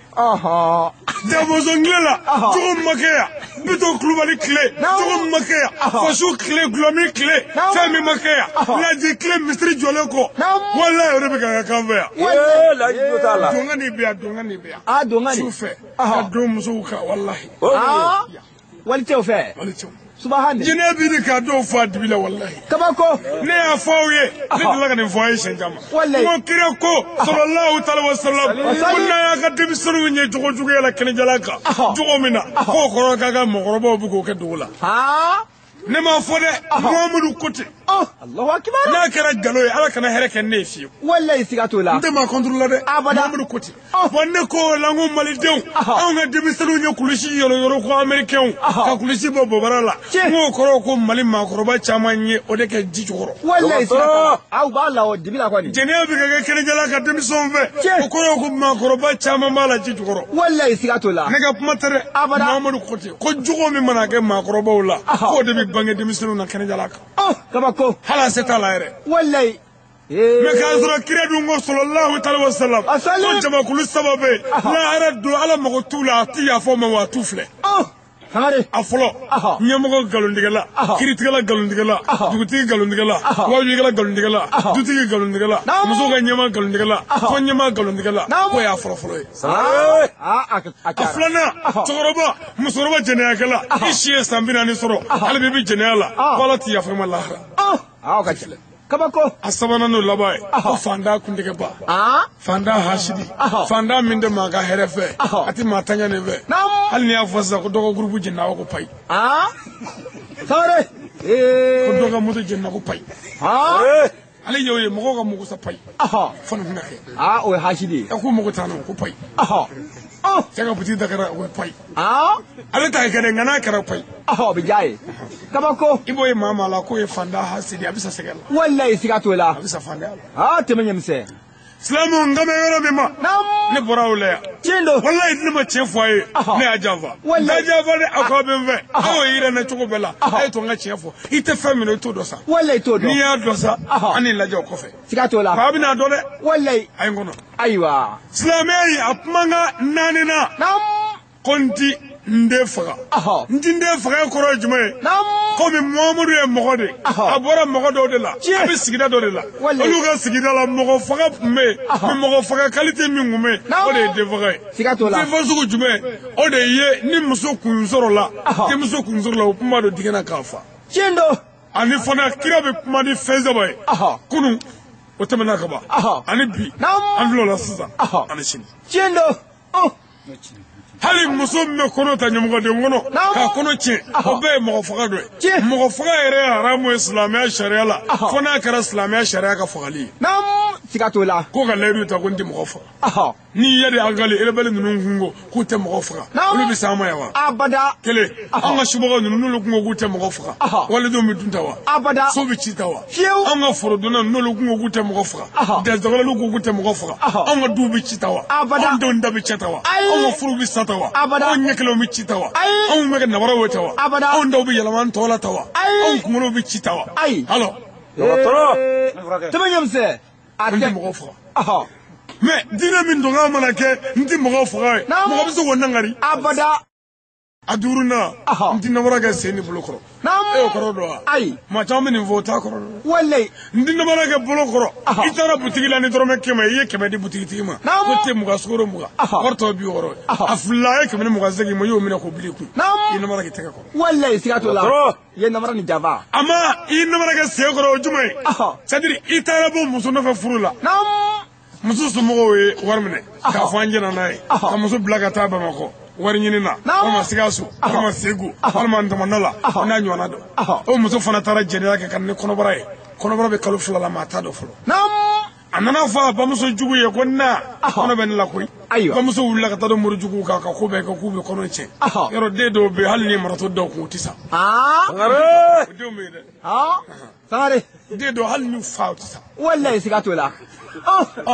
Damɔzɔn tile la jogo ma kɛ yan Bitɔn Kulubali tile jogo ma kɛ yan faso tile gulɔmin tile fɛn min ma kɛ yan laji tile misiri jɔlen kɔ walayi o de bɛ ka kɛ kan fɛ yan. Ee laji jo t'a la. Donka nin bɛ yan donka nin bɛ yan. A donka nin. Su fɛ ka don musow kan walahi. Walicɛw fɛ. Walicɛw. Subahane. Jinɛ bi ni ka dɔw fa dibi la walahi. Kabako. Ne y'a fɔ aw ye ne delila ka nin fɔ aw ye siɲɛ caman. Walayi. N ko kira ko sallallahu taala wa salam ko n'a y'a ka denmisɛnninw ye jogo juguya la kɛnɛjalan kan jogo min na k'o kɔrɔ k'a ka mɔgɔkɔrɔbaw bɛ k'o kɛ dugu la. Ne m'a fɔ dɛ Muhamadu ko ten. Allahu akibar. N'a kɛra galo ye Ala kana hɛrɛ kɛ ne ye fiyewu. Walayi siga t'o la. N tɛ maa contre la dɛ. Abada. Muhamadu ko ten. Wa ne ko la n ko malidenw anw ka denmisɛnninw ye kulusi yɔrɔ yɔrɔ ko américains ka kulusi bɔ bobara la. N k'o kɔrɔ ko Mali maakɔrɔba caman ye o de kɛ ji jukɔrɔ. Walayi siga t'o la. Aw b'a la o dibi la kɔni. Jɛnɛya bɛ ka kɛ kɛnɛjala ka denmisɛnw fɛ. O kɔrɔ ko maakɔrɔba caman b'a la ji jukɔrɔ. Walayi siga t'o la. Ne ka kuma tɛ dɛ. Abada. Muhamadu ko ten ko jogo min mana kɛ maakɔrɔbaw la k'o de bɛ bange denmisɛnninw na kɛnɛjala kan. Kabako. Hali a se t'a la yɛrɛ. Walayi. Mais k'a sɔrɔ kira dun ko sallallahu taala wa salam ko jamakulu saba bɛ yen lahara don Ala mago t'u la a ti yafa u ma wa a t'u filɛ. Sangare. A fɔlɔ ɲɛmɔgɔ nkalontigɛla kiiritigɛla nkalontigɛla dugutigi nkalontigɛla wajulikɛla nkalontigɛla dutigi nkalontigɛla muso ka ɲɛmaa nkalontigɛla tɔn ɲɛmaa nkalontigɛla k'o y'a fɔlɔ fɔlɔ ye. A filanan cɛkɔrɔba musokɔrɔba jɛnɛyakɛla i si ye san 40 sɔrɔ hali bi i bɛ jɛnɛya la ko Ala ti yafa i ma lahara. Kabako. A sabanan n'o laban ye ko fantan kuntigɛba fantan hasidi fantan min tɛ maa ka hɛrɛ fɛ a tɛ maa taɲa nin fɛ hali n'i y'a fɔ sisan ko dɔ ka gurupu jenina ko payi Sangare. ko dɔ ka moto jenina ko payi ale y'o ye mɔgɔw ka mako sa payi fo nin kun ka kɛ O ye hasidi ye. Ɛ k'u mako t'an na ko payi cɛ ka butigi da kɛra o ye payi ale ta kɛ dɛ nka n'a kɛra payi O bɛ diya ye. Kabako. I b'o ye maa maa la k'o ye fantan hasidi a bɛ sa sɛgɛ la. Walayi siga t'o la. A bɛ sa fantanya la. Tɛmɛ ɲɛmisɛn. Silamɛw n kan bɛ yɔrɔ min ma. Ne bɔra o la yan. Tiɲɛ don. Walayi ne ma tiɲɛ fɔ a ye. Ne y'a janfa. N t'a janfa dɛ aw k'aw bɛ n fɛ. Aw y'o yira n na cogo bɛɛ la. A ye to n ka tiɲɛ fɔ. I tɛ fɛn min na i t'o dɔn sa. Walayi t'o dɔn. N'i y'a dɔn sa. An n'i lajɛ o kɔfɛ. Siga t'o la. Fa bɛna dɔn dɛ. Walayi. A ye n kɔnɔ. Ayiwa. Silamɛya in a kumakan naaninan. Ko n ti n den faga. N ti n den faga kɔrɔ ye jumɛn ye? Komi Muhamadu ye mɔgɔ de ye. A bɔra mɔgɔ dɔw de la. A bɛ sigida dɔ de la. Olu ka sigida la mɔgɔ faga tun bɛ yen. Mais mɔgɔ faga qualité min tun bɛ yen o de ye den faga ye. Siga t'o la. Den faga sugu jumɛn? O de ye ni muso kun sɔrɔ la. Denmuso kun sɔrɔ la o kuma don dingɛ na k'a fa. Tiɲɛ don. Ani fana kira bɛ kuma ni fɛn saba ye. Kunun o tɛmɛna ka ban. Ani bi an filɛ o la sisan. Ani sini. Tiɲɛ don. Hali muso min bɛ kɔnɔ ta ɲɛmɔgɔden kɔnɔ k'a kɔnɔ tiɲɛ o bɛɛ ye mɔgɔ faga dɔ ye mɔgɔ faga yɛrɛ ye haramu ye silamɛya sariya la fo n'a kɛra silamɛya sariya ka fagali ye. Siga t'o la. Ko ka layidu ta ko n tɛ mɔgɔ faga. N'i yɛrɛ agali rebelle ninnu kun ko k'u tɛ mɔgɔ faga olu bɛ s'an ma yan wa. Abada. Kelen an ka subagaw ninnu n'olu kun ko k'u tɛ mɔgɔ faga. Walidenw bɛ dun ta wa. Abada. So bɛ ci ta wa. Fiyewu. An ka forodonna n'olu kun ko k'u tɛ mɔgɔ faga. Dɛsɛkɔrɔlu ko k'u tɛ mɔgɔ faga. An ka duw bɛ ci ta wa. Abada. Anw denw da bɛ cɛ ta wa. Ayi. Anw ka furuw bɛ sa ta wa. Abada. Anw ɲɛkɛlɛw bɛ ci ta wa. Ayi. Anw bɛ kɛ nabaraw ye ta wa. Abada. Anw daw bɛ yɛlɛma an tɔw la ta wa. Ayi. Anw kunkolow bɛ ci ta wa. Ayi. Alors. Dɔgɔtɔrɔ. Tɛmɛ ɲɛmisɛn. A N tɛ mɔgɔ faga. Mais diinɛ min dɔnka mana kɛ n tɛ mɔgɔ faga ye. Mɔgɔ bɛ se k'o nangari. Abada. A duurunan n tɛ namara kɛ sen ni bolo kɔrɔ. E y'o kɔrɔ dɔn wa? Ayi. Maa caman bɛ nin fɔ o t'a kɔrɔ dɔn. Walayi. N tɛ namara kɛ bolo kɔrɔ. I taara butigi la ni dɔrɔmɛ 100 i ye 100 di butigitigi ma. Ko te 20 sukaro 20. Wari tɔ 60. A filila a ye 128 ma i y'o minɛ k'o bila i kun. I ye namara kɛ tɛgɛ kɔrɔ. Walayi siga t'o la. I ye namara ni janfa. A ma i ye namara kɛ sen kɔrɔ o jumɛn ye? C'est à dire i taara bɔ muso nɔfɛ furu la. Muso somɔgɔw ye wari minɛ k'a fɔ an jɛna n'a ye ka muso bila ka taa Bamakɔ wari ɲini na walima Sikaso walima Segu walima Ntamana la o n'a ɲɔgɔnna dɔ o muso fana taara jɛnɛya kɛ ka na ni kɔnɔbara ye kɔnɔbara bɛ kalo 2 la maa t'a dɔn fɔlɔ a nana fɔ a bamuso jugu ye ko na kɔnɔ bɛ ne la koyi bamuso wulila ka taa don mori juguw kan ka ko bɛɛ kɛ k'u bɛ kɔnɔ tiɲɛ yɔrɔ den dɔw bɛ yen hali ni marato dɔw kun u tɛ sa o denw bɛ yen dɛ Sangare. Den dɔw hali n'u fa u tɛ sa. Walayi siga t'o la.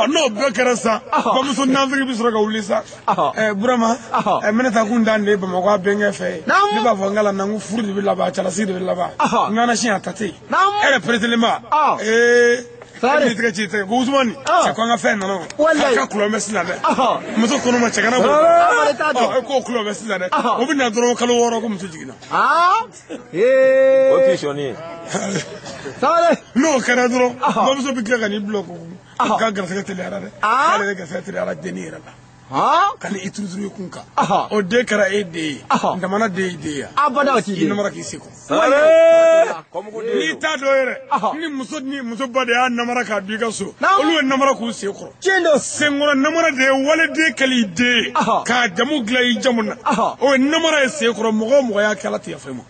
N'o bɛɛ kɛra sa bamuso nafigi bɛ sɔrɔ ka wuli sa Burama n bɛna taa kun dan de ye Bamakɔ a bɛnkɛ fɛ yen ne b'a fɔ n ka na n ko furu de bɛ laban cɛlasigi de bɛ laban n kana siɲɛ a ta tɛ yen e yɛrɛ peretelenba ee E tɛgɛ ci tɛgɛ ko Usumani cɛ ko an ka fɛn nana o ka kulɔ bɛ sisan dɛ muso kɔnɔ ma cɛ kana bɔ e k'o kulɔ bɛ sisan dɛ o bɛ na dɔrɔn kalo 6 ko muso jiginna o t'i sɔnni ye n'o kɛra dɔrɔn bamuso bɛ tila ka n'i bila ko k'a garisɛgɛ teliyara dɛ k'ale yɛrɛ garisɛgɛ teliyara denni yɛrɛ la ka ni i turuturu i kun kan o den kɛra e den ye jamana den y'i den ye i namara k'i se kɔ n'i t'a dɔn yɛrɛ ni muso ni muso ba de y'a namara k'a don i ka so olu ye namara k'u sen kɔrɔ senkɔrɔ namara de ye waliden kɛli i den ye k'a jamu dilan i jamu na o ye namara ye sen kɔrɔ mɔgɔ o mɔgɔ y'a kɛ Ala tɛ yafa i ma.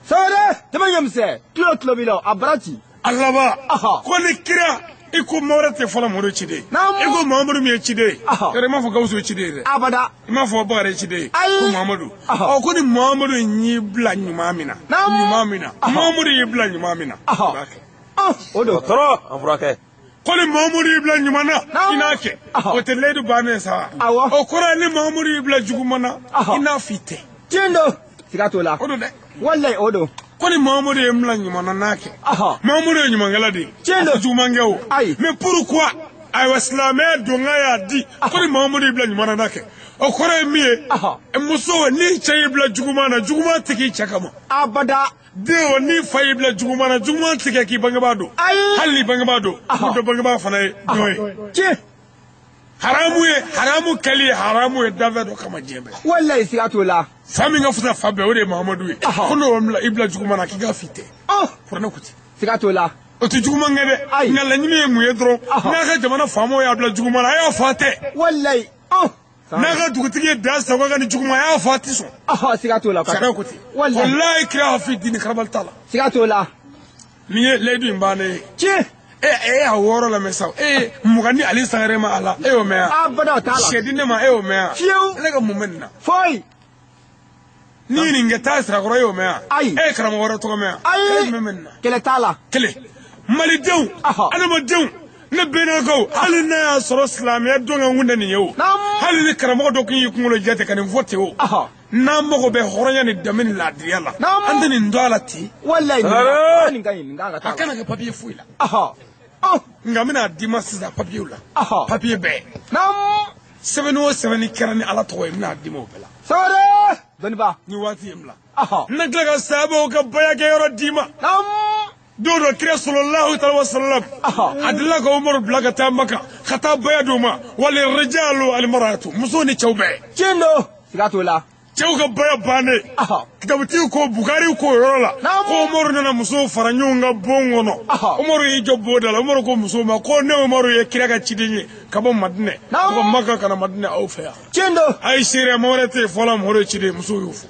Tulo b'i la a bara ci. A laban ko ni kira i ko maa wɛrɛ tɛ fɔlɔ Mamadu ye ciden ye i ko Mamadu min ye ciden ye yɔrɔ i m'a fɔ Gawusu ye ciden ye dɛ abada i m'a fɔ Bakari ye ciden ye ko Mamadu ɔ ko ni Mamadu y'i bila ɲuman min na ɲuman min na Mamadu y'i bila ɲuman min na i b'a kɛ o don tɔɔrɔ an furakɛ ko ni Mamadu y'i bila ɲuman na i n'a kɛ o tɛ layidu bannen sa o kɔrɔ ye ni Mamadu y'i bila juguman na i n'a f'i tɛ tiɲɛ don siga t'o la o don dɛ walayi o don. Ko ni Mamadu ye bila ɲuman na n'a kɛ Mamadu ye ɲumankɛla de ye tiɲɛ don juguman kɛ o ayi mais pourquoi ayiwa silamɛya donka y'a di ko ni Mamadu y'i bila ɲuman na n'a kɛ o kɔrɔ ye min ye muso ni cɛ y'i bila juguman na juguman tɛ k'i cɛ kama abada den o ni fa y'i bila juguman na juguman tɛ kɛ k'i bangebaa don ayi hali n'i bangebaa don ko dɔ bangebaa fana ye dɔ ye tiɲɛ haramu ye haramu kɛli ye haramu ye danfɛn dɔ kama diɲɛ bɛɛ walayi siga t'o la fa min ka fisa fa bɛɛ o de ye Mamadu ye ko n'o i bila juguman na k'i k'a f'i tɛ kuranɛ ko ten siga t'o la o tɛ juguman kɛ dɛ nka laɲini ye mun ye dɔrɔn n'a ka jamana faamaw y'a bila juguman na a y'a fɔ a tɛ walayi n'a ka dugutigi ye da sago ka ni juguman a y'a fɔ a tɛ sɔn siga t'o la sariya ko ten walayi kira hafi dini karabali t'a la siga t'o la nin ye layidu in bannen ye tiɲɛ e y'a 6 lamɛn sa e 20 ni ale sangare ma a la e y'o mɛn yan abada o t'a la sɛ di ne ma e y'o mɛn yan fiyewu ne ka mun bɛ nin na foyi n'i ye nin kɛ taa Sirakɔrɔ e y'o mɛn yan ayi e ye karamɔgɔ wɛrɛ tɔgɔ mɛn yan ayi e jumɛn bɛ nin na kɛlɛ t'a la kelen malidenw adamadenw ne bɛnnakaw hali n'a y'a sɔrɔ silamɛya don ka kun tɛ nin ye o hali ni karamɔgɔ dɔ kun y'i kunkolo jɛ ten ka nin fɔ ten o n'an mago bɛ hɔrɔnya ni danbe ni laadiriya la an tɛ nin dɔn a la ten walayi nin ka ɲi nin kan ka taa a kana kɛ papiye foyi la nka n bɛna d'i ma sisan papiyew la papiye bɛɛ sɛbɛnni o sɛbɛnni kɛra ni Ala tɔgɔ ye n bɛna d'i ma o bɛɛ la sɔrɔ dɔnniba ni waati ye n bila n na tila ka sabaw ka baya kɛ yɔrɔ d'i ma don dɔ kira sallallahu alaihi wasallam a delila ka Umaru bila ka taa Maka ka taa baya d'u ma wali rijalu almaratu musow ni cɛw bɛɛ tiɲɛ don siga t'o la cɛw ka baya bannen kitabutigi ko Bukari ko yɔrɔ la ko Umaru nana musow fara ɲɔgɔn kan bon kɔnɔ Umaru y'i jɔ bon da la Umaru ko musow ma ko ne Umaru ye kira ka ciden ye ka bɔ Madinɛ ka bɔ Maka ka na Madinɛ aw fɛ yan tiɲɛ don a ye seereya mɔgɔ wɛrɛ tɛ yen fɔlɔ Umaru ye ciden ye musow y'o fɔ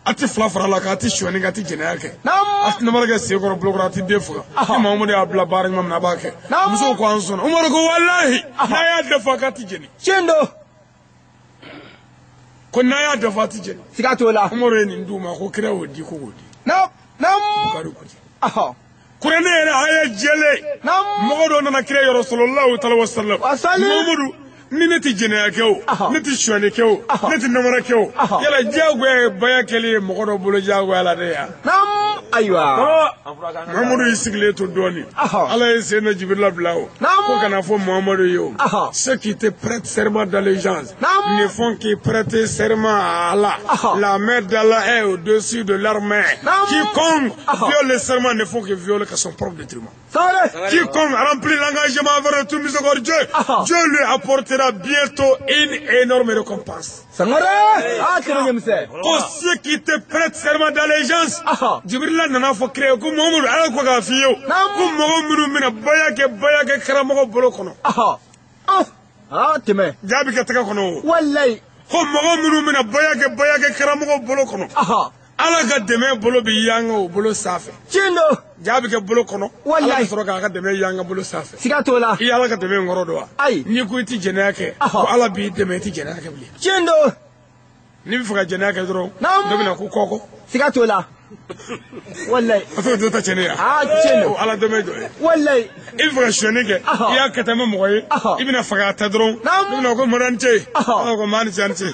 a tɛ fila fara la k'a tɛ sonyani kɛ a tɛ jɛnɛya kɛ a tɛ namara kɛ sen kɔrɔ bolokɔrɔ a tɛ den faga ni Mamadu y'a bila baara ɲuman min na a b'a kɛ musow ko an sɔnna Umaru ko walahi n'a y'a dafa k'a tɛ jɛni tiɲɛ don ko n'a y'a dafa a tɛ jɛni siga t'o la Umaru ye nin d'u ma ko kira y'o di ko k'o di Bukari ko ten kuranɛ yɛrɛ a ye jɛlen mɔgɔ dɔ nana kira yɔrɔ sallallahu alaihi wasallam Mamadu ni ne tɛ jɛnɛya kɛ o ne tɛ sonyani kɛ o ne tɛ namara kɛ o yala diyagoya ye baya kɛli ye mɔgɔ dɔ bolo diyagoya la de yan ayiwa Mamadu y'i sigilen to dɔɔnin Ala ye sen na Jibirila bila o ko kana fɔ Mamadu ye o ceux qui te prêtent serment d'allégeance ne font que prêter serment à Allah. La main d'Allah est au-dessus de leur main. Quiconque viole le serment ne faut que violer que son propre détriment. Quiconque remplit l'engagement envers le tout miséricordieux, Dieu lui apportera bientôt une énorme récompense. Pour ceux qui te prêtent serment d'allégeance, Jibrila nana fɔ kira ye ko Mamadu Ala ko k'a f'i ye o ko mɔgɔ minnu bɛna baya kɛ karamɔgɔ bolo kɔnɔ. Tɛmɛ. Jaabi kɛ tɛgɛ kɔnɔ o. Walayi. Ko mɔgɔ minnu bɛna baya kɛ karamɔgɔ bolo kɔnɔ. Ala ka dɛmɛ bolo bɛ yanga o bolo sanfɛ. Tiɲɛ don. Jaabi kɛ bolo kɔnɔ. Walayi. Ala bɛ sɔrɔ k'a ka dɛmɛ yanga bolo sanfɛ. Siga t'o la. I ye Ala ka dɛmɛ in kɔrɔ dɔn wa? Ayi. N'i ko i tɛ jɛnɛya kɛ. Ko Ala b'i dɛmɛ i tɛ jɛnɛya kɛ bilen. Tiɲɛ don. N'i bɛ fɛ ka jɛnɛya kɛ dɔrɔn. Dɔ bɛ na ko kɔkɔ. Siga t'o la. Walayi. A t'o dɔ ta cɛnni ye. Tiɲɛ don. O Ala dɛmɛ jɔ ye. Walayi. I bɛ fɛ ka sonyani kɛ. I y'a kɛ tan bɛ mɔgɔ ye. I bɛna faga a ta dɔrɔn. Dɔ bɛ na ko mɔdɛ ni ce. Ala ko maa ni ce a ni ce.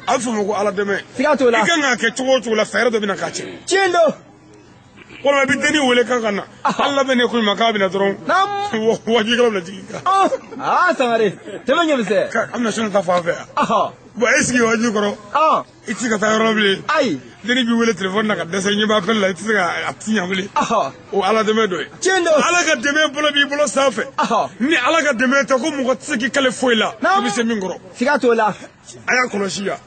A bɛ fɔ o ma ko Ala dɛmɛ. Siga t'o la. I kan k'a kɛ cogo o cogo la fɛɛrɛ dɔ bɛ na k'a cɛ. Tiɲɛ don. Walima i bɛ dennin wele k'a ka na. Hali labɛn ne ko ma k'a bɛ na dɔrɔn. Wajibi bɛna jigin kan. Aa Sangare, tɛmɛ ɲɛ misɛn. An bɛna sɔnni ta fan fɛ yan. Bon e sigi wajibi kɔrɔ. I tɛ se ka taa yɔrɔ bilen. Ayi. Dennin b'i wele téléphone na ka dɛsɛ ɲɛ b'a appel la i tɛ se ka a ti ɲɛ bilen. O Ala dɛmɛ dɔ ye. Tiɲɛ don. Ala ka dɛmɛ bolo b'i bolo sanfɛ. Ni Ala ka dɛmɛ tɛ ko mɔgɔ tɛ se k'i kale foyi la. I bɛ se min kɔrɔ. Siga t'o la. A y'a kɔlɔsi yan.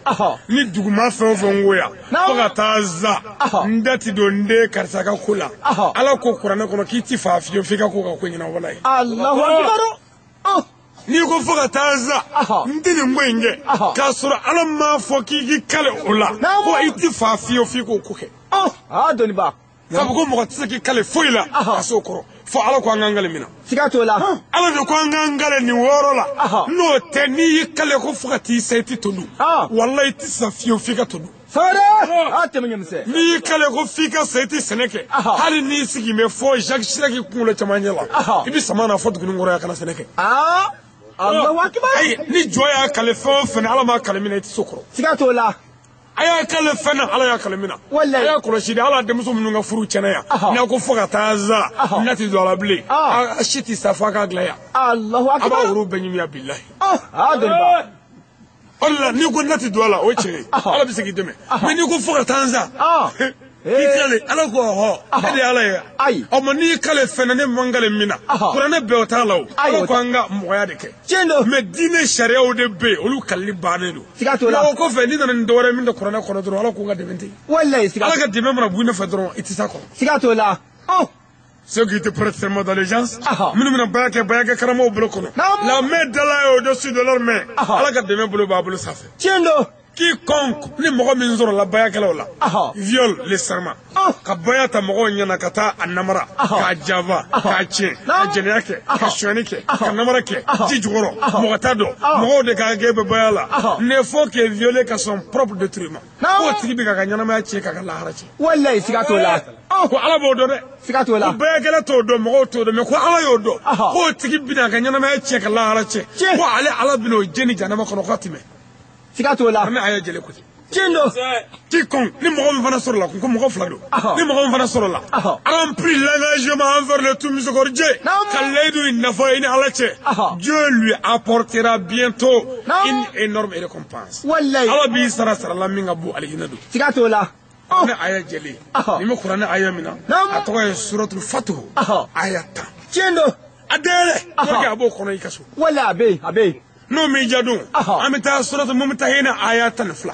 Ni duguma fɛn o fɛn ko yan. Fo ka taa za. N da ti don n den karisa ka ko la. Ala ko kuranɛ kɔnɔ k'i ti fa fiyewu f'i ka ko ka ko ɲɛnabɔ wala ye. Alahu akibaru. N'i ko fo ka taa za n tɛ nin ko in kɛ k'a sɔrɔ Ala m'a fɔ k'i k'i kale o la ko i ti fa fiyewu f'i k'o ko kɛ. Dɔnniba. Sabu ko mɔgɔ tɛ se k'i kale foyi la ka s'o kɔrɔ fo Ala ko an k'an kale min na. Siga t'o la. Ala de ko an k'an kale nin wɔɔrɔ la. N'o tɛ n'i y'i kale ko fo ka t'i sa i ti to dun. Walayi i ti sa fiyewu f'i ka to dun. Sangare. Tɛmɛ ɲɛ misɛn. N'i y'i kale ko f'i ka sa i ti sɛnɛ kɛ. Hali n'i sigi bɛ fɔ Jacques Chirac kunkolo cɛmancɛ la. I bɛ sama na fɔ duguni kɔrɔ yan ka na sɛnɛ kɛ. Alahu akibaru. Ayi ni jɔ y'a kale fɛn o fɛn na Ala m'a kale min na i ti s'o kɔrɔ. Siga t'o la. A y'a kale fɛn na Ala y'a kale min na. Walayi. A y'a kɔlɔsi de ala denmuso minnu ka furu tiɲɛna yan. N'a ko fo ka taa za. N'a ti don a la bilen. A si ti sa f'a k'a dilan yan. Alahu akibaru. A b'a woro bɛɛ ɲimi yan bilahi. Dɔnniba. O de la n'i ko n'a ti don a la o ye tiɲɛ ye. Ala bɛ se k'i dɛmɛ. Mais n'i ko fo ka taa za. K'i kale Ala ko ɔhɔ e de ye Ala ye. Ayi. Ɔ ma n'i y'i kale fɛn na ne man kale min na. Kuranɛ bɛɛ o t'a la o. Ala ko an ka mɔgɔya de kɛ. Tiɲɛ don. Mais diinɛ sariyaw de bɛ yen olu kalili bannen don. Siga t'o la. O kɔfɛ n'i nana ni dɔwɛrɛ min tɛ kuranɛ kɔnɔ dɔrɔn Ala k'o ka dɛmɛ tɛ yen. Walayi siga. Ala ka dɛmɛ mana bɔ i nɔfɛ dɔrɔn i tɛ s'a kɔrɔ. Siga t'o la. Ceux qui te prêtent serment d'allégeance, minnu bɛna baara kɛ karamɔgɔw bolo kɔnɔ. La main d'Allah est au-dessus de leur main. Ala ka dɛmɛ bolo b'a bolo sanfɛ. Tiɲɛ don. Quiconque ni mɔgɔ min sɔrɔla baarakɛlaw la viole le serment ka baya ta mɔgɔw ɲɛna ka taa a namara k'a janfa k'a tiɲɛ ka jɛnɛya kɛ ka sonyani kɛ ka namara kɛ ji jukɔrɔ mɔgɔ t'a dɔn mɔgɔw de ka kɛ bɛ baya la ne faut que violer ka son propre détriment k'o tigi bɛ k'a ka ɲɛnamaya tiɲɛ k'a ka lahara tiɲɛ. Walayi siga t'o la. Ko Ala b'o dɔn dɛ. Siga t'o la. Ko baarakɛla t'o dɔn mɔgɔw t'o dɔn mais ko Ala y'o dɔn k'o tigi bɛna a ka ɲɛnamaya tiɲɛ ka lahara tiɲɛ ko ale Ala bɛna o jeni jahanama kɔnɔ k'a tɛmɛ. Siga t'o la. An bɛ aya jɛlen ko ten. Tiɲɛ don. Quiconque ni mɔgɔ min fana sɔrɔla la ko mɔgɔ fila don. Ni mɔgɔ min fana sɔrɔla la. Remplit l'engagement envers le tout miséricordieux. Ka layidu in nafa i ni Ala cɛ. Dieu lui apportera bientôt une énorme récompense. Walayi. Ala b'i sara sara la min ka bon alijinɛ don. Siga t'o la. Kuranɛ aya jɛlen. Ni bɛ kuranɛ aya min na. A tɔgɔ ye suratul Fatihu. Aya 10. Tiɲɛ don. A dayɛlɛ. Pour que a b'o kɔnɔ i ka so. Walayi a bɛ yen a bɛ yen. N'o m'i ja don an bɛ taa suratul Mumtahina aya 12.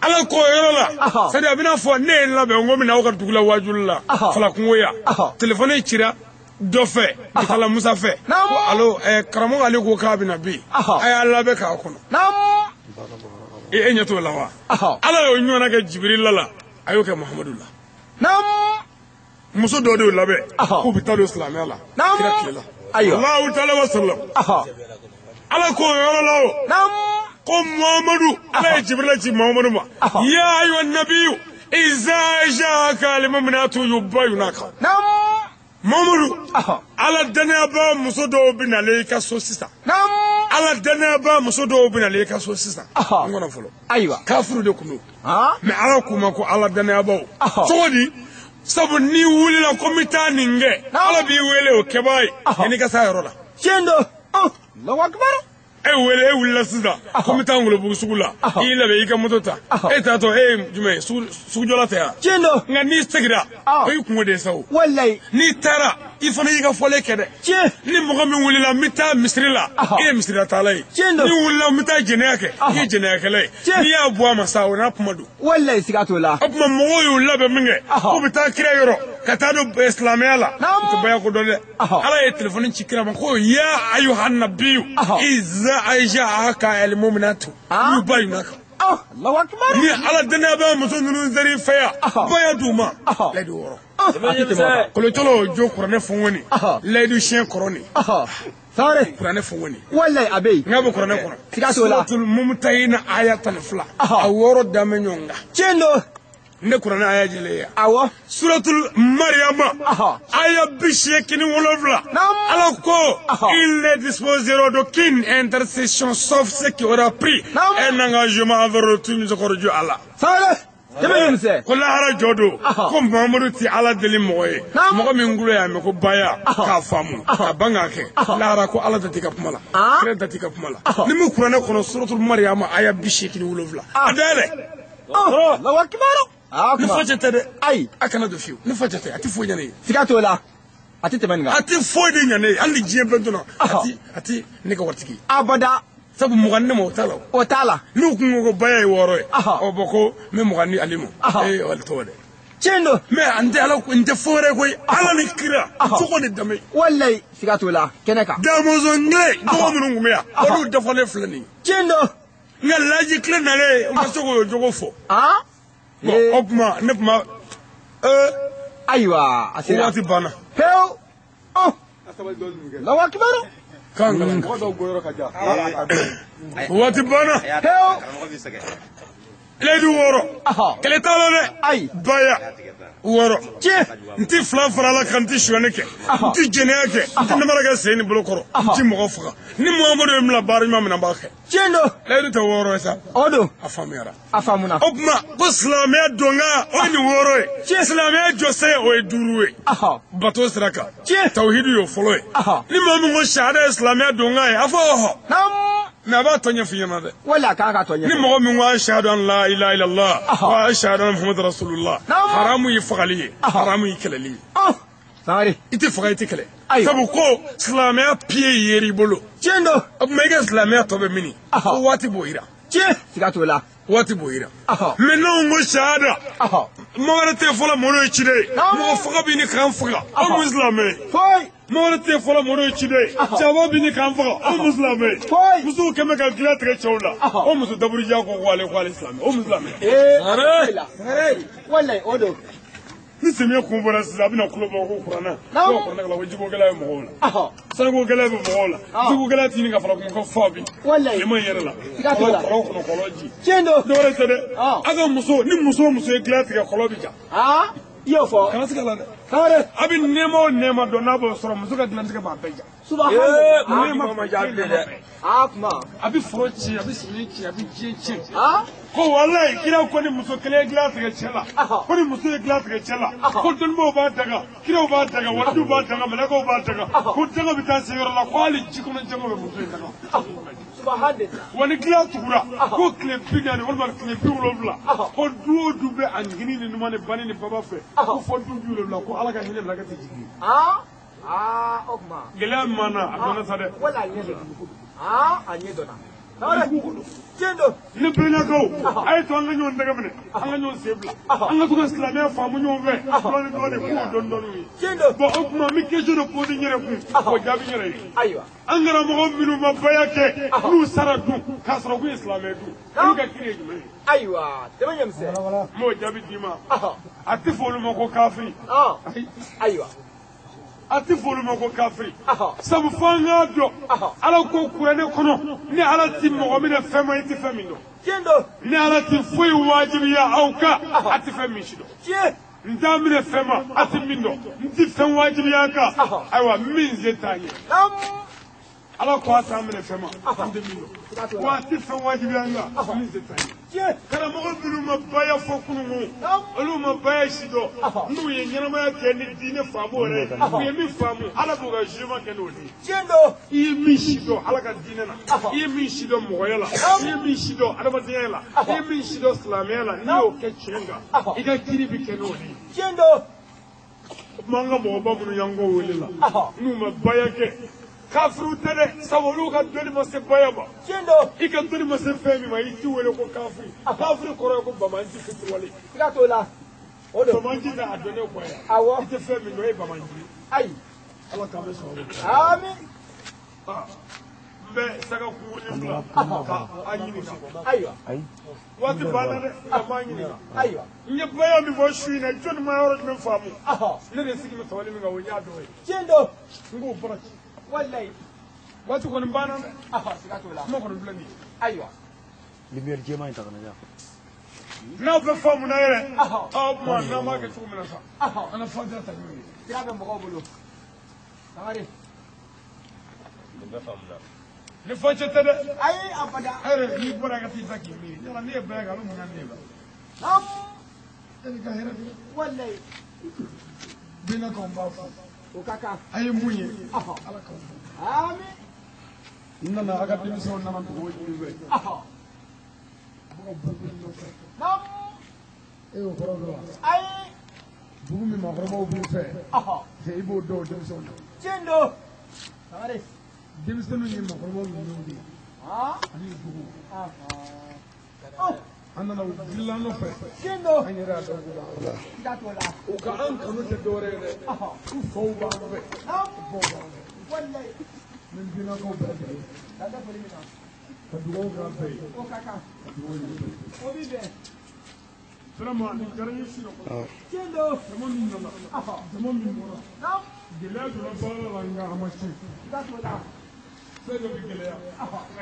Ala k'o yɔrɔ la c'est à dire a bɛna fɔ ne ye n labɛn n ko n bɛna aw ka dugu la waajuli la Falakungoya téléphone cira dɔ fɛ Bitala Musa fɛ ko alo karamɔgɔ ale ko k'a bɛna bi a y'a labɛn k'a kɔnɔ e ɲɛ t'o la wa Ala y'o ɲɔgɔnna kɛ Jibirila la a y'o kɛ Muhamadu la muso dɔ de y'o labɛn k'u bɛ taa don silamɛya la kira tile la Alahu taala wa salam Ala k'o yɔrɔ la o ko Muhamadu Ala ye Jibirila ci Muhamadu ma ya ayyuhan nabiyyu iza jaaka al-mu'minatu yubayyinaka Muhamadu Ala danayabaa muso dɔw bɛ nalen i ka so sisan Ala danayabaa muso dɔw bɛ nalen i ka so sisan n kɔnɔ fɔlɔ ayiwa kafiru de kun don mais Ala k'u ma ko Ala danayabaaw cogo di sabu n'i wulila ko n bɛ taa nin kɛ Ala b'i wele o kɛbaa ye yanni i ka s'a yɔrɔ la. Tiɲɛ don. Allahu akbar. E wele e wulila sisan ko n bɛ taa Ngolobugu sugu la i y'i labɛn i ka moto ta e taatɔ e ye jumɛn ye sugujɔla tɛ yan. Tiɲɛ don. Nka n'i seginna o y'i kungo de ye sa o. Walayi. N'i taara i fana y'i ka fɔlen kɛ dɛ. Tiɲɛ. Ni mɔgɔ min wulila n bɛ taa misiri la e ye misirilatala ye. Tiɲɛ don. N'i wulila n bɛ taa jɛnɛya kɛ i ye jɛnɛyakɛla ye. N'i y'a bɔ a ma sa o n'a kuma don. Walayi siga t'o la. O tuma mɔgɔw y'u labɛn min kɛ k'u bɛ taa kira yɔrɔ ka taa don silamɛya la u tɛ baya ko dɔn dɛ. Ala ye téléphone ci kira ma ko ya ayyuhan nabiyyu iza jaaka al-mu'minatu yubayyinaka. Allahu akbar. Ni Ala danayabaa muso ninnu ser'i fɛ yan baya d'u ma layidu wɔɔrɔ. Kolocolo jo kuranɛ fɔngɔni layidu siɲɛ kɔrɔ nin. Sangare. Kuranɛ fɔngɔni. Walayi a bɛ yen. N k'a bɛ kuranɛ kɔnɔ. Siga t'o la. Suratul Mumtahina aya 12. A wɔɔrɔ dan bɛ ɲɔgɔn kan. Tiɲɛ don. Ne kuranɛ aya jɛlen ye. Awɔ. Suratul Mariama. Aya 87. Ala ko il ne disposera d'aucune intercession sauf ce qui aura pris un engagement envers le tout miséricordieux Allah. Sangare. Ko lahara jɔ don ko Muhamadu ti Ala deli mɔgɔ ye mɔgɔ min kulo y'a mɛn ko baya k'a faamu ka ban k'a kɛ lahara ko Ala da t'i ka kuma la kira da t'i ka kuma la ni min kuranɛ kɔnɔ suratul Mariyama aya 87 a dayɛlɛ. Allahu akbar. Ni fajɛ tɛ dɛ. Ayi. A kana don fiyewu ni fajɛ tɛ a tɛ foyi ɲɛ ne ye. Siga t'o la. A tɛ tɛmɛ nin kan. A tɛ foyi de ɲɛ ne ye hali ni diɲɛ bɛɛ donna a tɛ ne ka waritigi. Abada. Sabu 20 ne ma o t'a la. O t'a la. N'u kun ko ko baya ye 6 ye. Ɔ bɔn ko n bɛ 20 ni ale ma. Ee o t'o dɛ. Tiɲɛ don. Mais an tɛ Ala n tɛ fɛn wɛrɛ koyi. Ala ni kira. Cogo ni danbe. Walayi siga t'o la kɛnɛ kan. Damɔzɔn kelen dɔgɔ minnu tun bɛ yan. Olu dafalen filɛ nin ye. Tiɲɛ don. Nka laji tile nalen u ma se k'o jogo fɔ. Bon o tuma ne tun ma. Ayiwa a sera. O waati banna. Pewu. Allahu akbar. Kan o waati banna. Pewu. Layidu 6. Kɛlɛ t'a la dɛ. Ayi. Baya 6. Tiɲɛ. N ti 2 fara la kan n ti sonyani kɛ. N ti jɛnɛya kɛ. N ti namara kɛ sen ni bolo kɔrɔ. N ti mɔgɔ faga. Ni Muhamadu ye n bila baara ɲuman min na n b'a kɛ. Tiɲɛ don. Layidu tɛ 6 ye sa. O don. A faamuyara. A faamuna. O tuma ko silamɛya donkan o ye nin 6 ye. Tiɲɛ. Silamɛya jɔsen o ye 5 ye. Bato sira kan. Tiɲɛ. Tawhidu y'o fɔlɔ ye. Ni maa min ko sahada ye silamɛya donkan ye a fɔ ɔhɔ. Naamu. Mais a b'a tɔ ɲɛf'i ɲɛna dɛ. Wala a kan ka tɔ ɲɛfɔ. Ni mɔgɔ min ko ashhadu an la ilaha illallah wa ashhadu anna muhammadu rasulullah haramu ye fagali ye haramu ye kɛlɛli ye. Sangare. I tɛ faga i tɛ kɛlɛ. Sabu ko silamɛya piye yer'i bolo. Tiɲɛ don. O tuma i ka silamɛya tɔ bɛ mini. Ko waati b'o yira. Tiɲɛ. Siga t'o la. Waati b'o yira. Mais n'anw ko shahada. Mɔgɔ wɛrɛ tɛ fɔlɔ mɔgɔ ye ciden ye. Mɔgɔ faga b'i ni k'an faga. Anw mun silamɛ ye. Foyi. Mɔgɔ wɛrɛ tɛ fɔlɔ mɔgɔ ye ciden ye. Cɛba b'i ni k'an faga. Anw mun silamɛ ye. Foyi. Musow kɛmɛ ka dilan tigɛ cɛw la. O muso daburuja ko k'ale silamɛ. O mun silamɛ. Ee. Walayi o don. Ni samiya kun bɔra sisan a bɛna kulo bɔ ko kuranɛ. Ko kuranɛ kalan ko jiko gɛlɛya bɛ mɔgɔw la. Sanuko gɛlɛya bɛ mɔgɔw la. Jiko gɛlɛya tɛ ɲini ka fara kun ko fa bi. Walayi. Tilema in yɛrɛ la. Siga t'o la. Kɔlɔn kɔnɔ kɔlɔn ji. Tiɲɛ don. Dɔwɛrɛ tɛ dɛ. A ka muso ni muso o muso ye dilan tigɛ kɔlɔn bi ja. I y'o fɔ. Kana se ka la dɛ. Sangare. A bɛ nɛɛma o nɛɛma dɔn n'a b'o sɔrɔ muso ka dilan tigɛ b'a bɛɛ ja. Subahana. Nɛɛma ma ja bilen dɛ. Kuma. A bɛ foro ci a bɛ sɛnɛ ci a bɛ diɲɛ ci. Ko walayi kira ko ni muso kelen ye dilan tigɛ cɛ la. Ko ni muso ye dilan tigɛ cɛ la. Ko dɔnnibaw b'a daga kiraw b'a daga walijuw b'a daga mɛlɛkɛw b'a daga. Ko daga bɛ taa se yɔrɔ la ko hali ji kɔnɔ jɛgɛw bɛ muso in daga. Wa ni dilan tugura ko tile 40 walima tile 70 ko du o du bɛ a ɲini ni numan ni bani ni baba fɛ ko fɔ du 70 ko Ala ka hinɛ bila ka tɛ jigin. O kuma. Gɛlɛya min b'an na a dɔnna sa dɛ. Wala a ɲɛ dɔnna. A ɲɛ dɔnna. Tiɲɛ don. Ne balimakɛw a ye to an ka ɲɔgɔn tɛgɛ minɛ an ka ɲɔgɔn sen bila an ka to ka silamɛya faamu ɲɔgɔn fɛ dɔɔni dɔɔni k'o dɔɔni dɔɔni ye. Tiɲɛ don. Bon o tuma n bɛ question dɔ poser n yɛrɛ kun k'o jaabi n yɛrɛ ye. Ayiwa. An karamɔgɔ minnu ma baya kɛ n'u sara dun k'a sɔrɔ k'u ye silamɛ dun olu ka kiiri ye jumɛn ye. Ayiwa dɛmɛ ɲɛmisɛn. N b'o jaabi d'i ma. A tɛ fɔ olu ma ko kafiri. Ayiwa. A tɛ fɔ olu ma ko kafiri. Sabu fo an k'a dɔn. Ala ko kuranɛ kɔnɔ ni Ala ti mɔgɔ minɛ fɛn ma i tɛ fɛn min dɔn. Tiɲɛ don. Ni Ala ti foyi wajibiya aw kan a tɛ fɛn min si dɔn. Tiɲɛ. N t'a minɛ fɛn ma a tɛ min dɔn. N tɛ fɛn wajibiya kan. Ayiwa min se t'a ɲɛ. Ala ko a t'an minɛ fɛn ma n tɛ min dɔn. Wa a tɛ fɛn wajibiya kan min se t'a ɲɛ. Karamɔgɔ minnu ma baya fɔ kununko olu ma baya si dɔn n'u ye ɲɛnamaya kɛ ni diinɛ faamu yɛrɛ ye u ye min faamu Ala b'u ka jugement kɛ n'o de ye. Tiɲɛ don. I ye min si dɔn Ala ka diinɛ na i ye min si dɔn mɔgɔya la i ye min si dɔn adamadenya la i ye min si dɔn silamɛya la n'i y'o kɛ tiɲɛ kan i ka kiiri bɛ kɛ n'o de ye. Tiɲɛ don. O tuma an ka mɔgɔba minnu y'an kɔ wele la n'u ma baya kɛ. Kafiriw tɛ dɛ sabu olu ka dɔnni ma se baya ma. Tiɲɛ don. I ka dɔnni ma se fɛn min ma i t'i wele ko kafiri. Kafiri kɔrɔ ye ko bamanji fitiriwale. Siga t'o la. O don. Bamanji tɛ a dɔnnen kɔ yan. Awɔ. I tɛ fɛn min dɔn e ye bamanji ye. Ayi. Ala k'an bɛ sɔn o ma. Ami. N bɛ saga kunkurunin fila ka a ɲininka. Ayiwa. Waati banna dɛ nka n b'a ɲininka. Ayiwa. N ye baya min fɔ su in na jɔnni ma yɔrɔ jumɛn faamu. Ne de sigi bɛ sabali min kan o y'a dɔ ye. Tiɲɛ don. N k'o bɔra ci. Walayi. Waati kɔni banna dɛ. Siga t'o la. Kuma kɔni filɛ nin ye. Ayiwa. Lumière jɛman in ta ka na yan. N'aw bɛ faamu na yɛrɛ. Aw tuma n'an b'a kɛ cogo min na sa. An ka fatiha ta n'o ye. Sira bɛ mɔgɔw bolo. Sangare. Nin bɛɛ faamuna. Ni fɔcɛ tɛ dɛ. Ayi abada. E yɛrɛ n'i bɔra ka t'i da k'i miiri. Yala ne ye baya kɛ a bɛ mun na ne ye. Naamu. E de ka hɛrɛ don. Walayi. Bɛnakaw b'a fɔ. O ka kan. A ye mun ye. Ala k'aw fɔ. Ami. N nana a ka denmisɛnw nana dugawu ɲini fɛ. A bɛ ka bugu nɔfɛ. Naamu. E y'o kɔrɔ dɔn wa? Ayi. Dugu min maakɔrɔbaw b'u fɛ. I b'o dɔn o denmisɛnw na. Tiɲɛ don. Sangare. Denmisɛnninw ye maakɔrɔbaw ɲumanw de ye. Ani dugu. An nana u wulila an nɔfɛ. Tiɲɛ don. An yɛrɛ y'a dɔn k'u b'an fɛ. Siga t'o la. U ka an kanu tɛ dɔwɛrɛ ye dɛ. U faw b'an fɛ. U baw b'an fɛ. Walayi. N bɛ bɛnakaw bɛɛ lajɛlen. Ka da foli min na. Ka dugawu k'an fɛ yen. O ka kan. Ka dugawu ɲini fɛ. O b'i bɛn. Vraiment nin diyara n ye su in kɔnɔ. Tiɲɛ don. Jama min nana. Jama min bɔra. Naamu. Gɛlɛya donna baara la nka a ma tiɲɛ. Siga t'o la. Fɛn dɔ bɛ gɛlɛya. Nka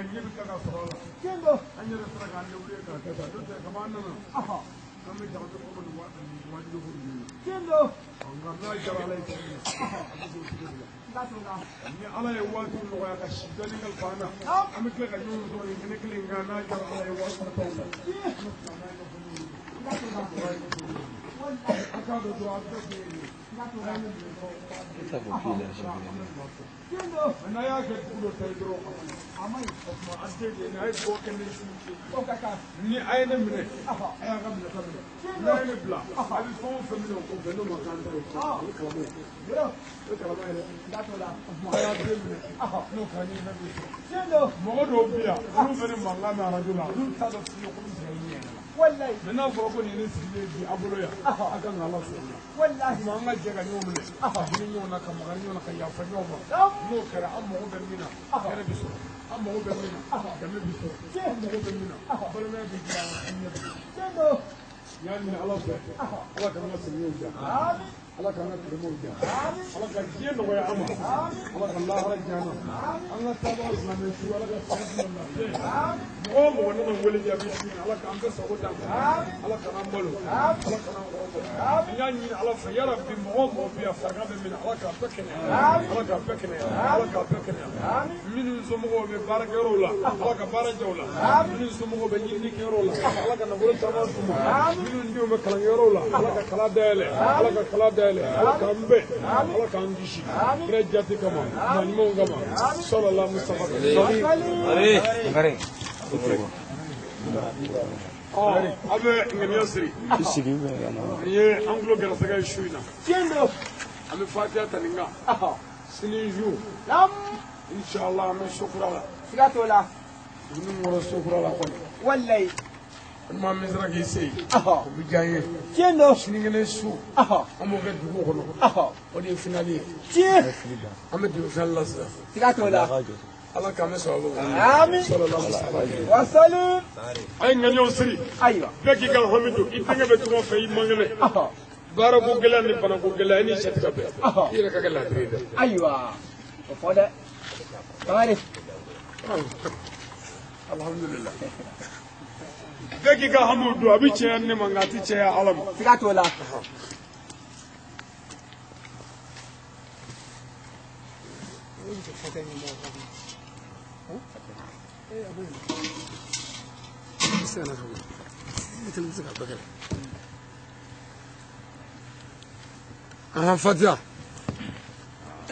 ɲɛ bɛ tila ka sɔrɔ a la. Tiɲɛ don. An yɛrɛ sera k'an débrouiller k'a kɛ tan. N'o tɛ kaban an nana. An bɛ jaba kɔmɔ ni wajibi ko ninnu ye. Tiɲɛ don. Nka n'a diyara Ala ye cogo min na, a bɛ se o cogo de la. Siga t'o la. Ni Ala ye waati nɔgɔya ka si dɔɔni kalifa an na. An bɛ tila ka ɲɔgɔn sɔrɔ nin kɛnɛ kelen in kan n'a diyara Ala ye waati nataw la. Tiɲɛ. An bɛ tila n'a ɲɛfɔ ɲɔgɔn ye. Siga t'o la. A k'a dɔn dɔrɔn a bɛɛ kun ye nin ye. Siga t'o la. A ye ne minɛ dɔrɔn. Tiɲɛ don. N'a y'a kɛ dugu dɔ ta ye dɔrɔn a ma ɲi. A ma ɲi. O tuma an tɛ jɛ ni a ye dugawu kɛ ne su ni ce. O ka kan. Ni a ye ne minɛ, a y'a ka minɛta minɛ. N'a ye ne bila, a bɛ fɛn o fɛn minɛ o kɔfɛ n'o ma k'an ta ye. O ye kalama ye. Yɔrɔ. O ye kalama ye dɛ. Siga t'o la. O tuma a y'a den minɛ. N'o kɛra ɲɛ fɛn bɛ sɔrɔ. Tiɲɛ don. Mɔgɔ dɔw bɛ yan, olu bɛ ne mankan mɛn arajo la, olu t'a dɔn fiyewu ko n bɛ se ka ɲɛ yɛrɛ la. Walayi. Mɛ n'a fɔra ko nin ye ne sigilen bi a bolo yan, a kan ka Ala fo o la. Walayi. Tuma an ka jɛ ka ɲɔgɔn minɛ, ka hinɛ ɲɔgɔn na, ka makari ɲɔgɔn na, ka yafa ɲɔgɔn ma. N'o kɛra an mago bɛ min na, hɛrɛ bɛ sɔrɔ. An mago bɛ min na, dɛmɛ bɛ sɔrɔ. An mago bɛ min na, balimaya bɛ diya an ɲɛ bɛ. Tiɲɛ don. N y'a ɲini Ala fɛ, Ala k'an ka samiyaw diya. Ala k'an ka tilemaw diya. Ala ka diɲɛ nɔgɔya an ma. Ala ka lahara diya an na. An ka taabaa silamɛ su, Ala ka sira d'u ma lafiya ye. Mɔgɔ o mɔgɔ nana wele jaabi su in na, Ala k'an bɛɛ sago d'an ma. Ala kan'an balo. Ala kan'an kɔrɔbɔ. N y'a ɲini Ala fɛ, yarabi mɔgɔ o mɔgɔ bɛ yan farigan bɛ min na, Ala k'a bɛɛ kɛnɛya. Ala k'a bɛɛ kɛnɛya. Ala k'a bɛɛ kɛnɛya. Minnu somɔgɔw bɛ baarakɛyɔrɔw la, Ala ka baara diya u la. Minnu somɔgɔw bɛ ɲininikɛyɔrɔw la, Ala ka nafolo caman d'u ma. Minnu denw bɛ kalankɛyɔrɔw la, Ala ka kalan dayɛlɛ. Ala ka kalan dayɛlɛ. Ala k'an bɛn. Ala k'an kisi. Kira jate kama, maa ɲumanw kama. Sɔlɔla Mustafa. A bɛ ŋaniya siri. Nin ye an tulo gɛrɛsɛgɛ ye su in na. Tiɲɛ don. An bɛ fatiya ta nin kan. Sini su. Inshallah an bɛ so kura la. Siga t'o la. Dugu min kɔrɔ so kura la kɔni. Walayi. Maa min sera k'i se yen. O bɛ diya n ye. Tiɲɛ don. Sinikɛnɛ su. An b'o kɛ dugu kɔnɔ. O de ye finali ye. Tiɲɛ. An bɛ demi finali la sisan. Siga t'o la. Ala k'an bɛ sababu ma. Ami. Wasalim. A ye ŋaniyaw siri. Ayiwa. Bɛɛ k'i ka hami don. I denkɛ bɛ tunga fɛ i man kɛnɛ. Baarako gɛlɛya ni banako gɛlɛya i ni sɛ tɛ ka bɛn. I yɛrɛ ka kɛ laadiri ye dɛ. Ayiwa. O fɔ dɛ. Sangare. Alhamdulillah. Bɛɛ k'i ka hamiw don a bɛ cɛya ne ma nka a tɛ cɛya Ala ma. Siga t'o la. Fatiha.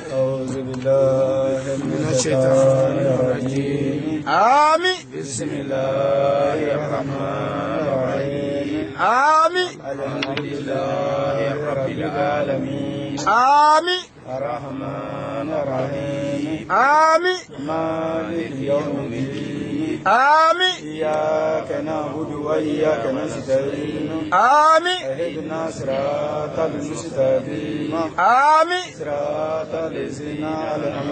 أعوذ بالله من الشيطان الرجيم. آمين. بسم الله الرحمن الرحيم. آمين. الحمد لله رب العالمين. آمين. الرحمن الرحيم. آمين. مالك يوم الدين. آمين. إياك نعبد وإياك نستعين. آمين. اهدنا صراط المستقيم. آمين. صراط الذين أنعمت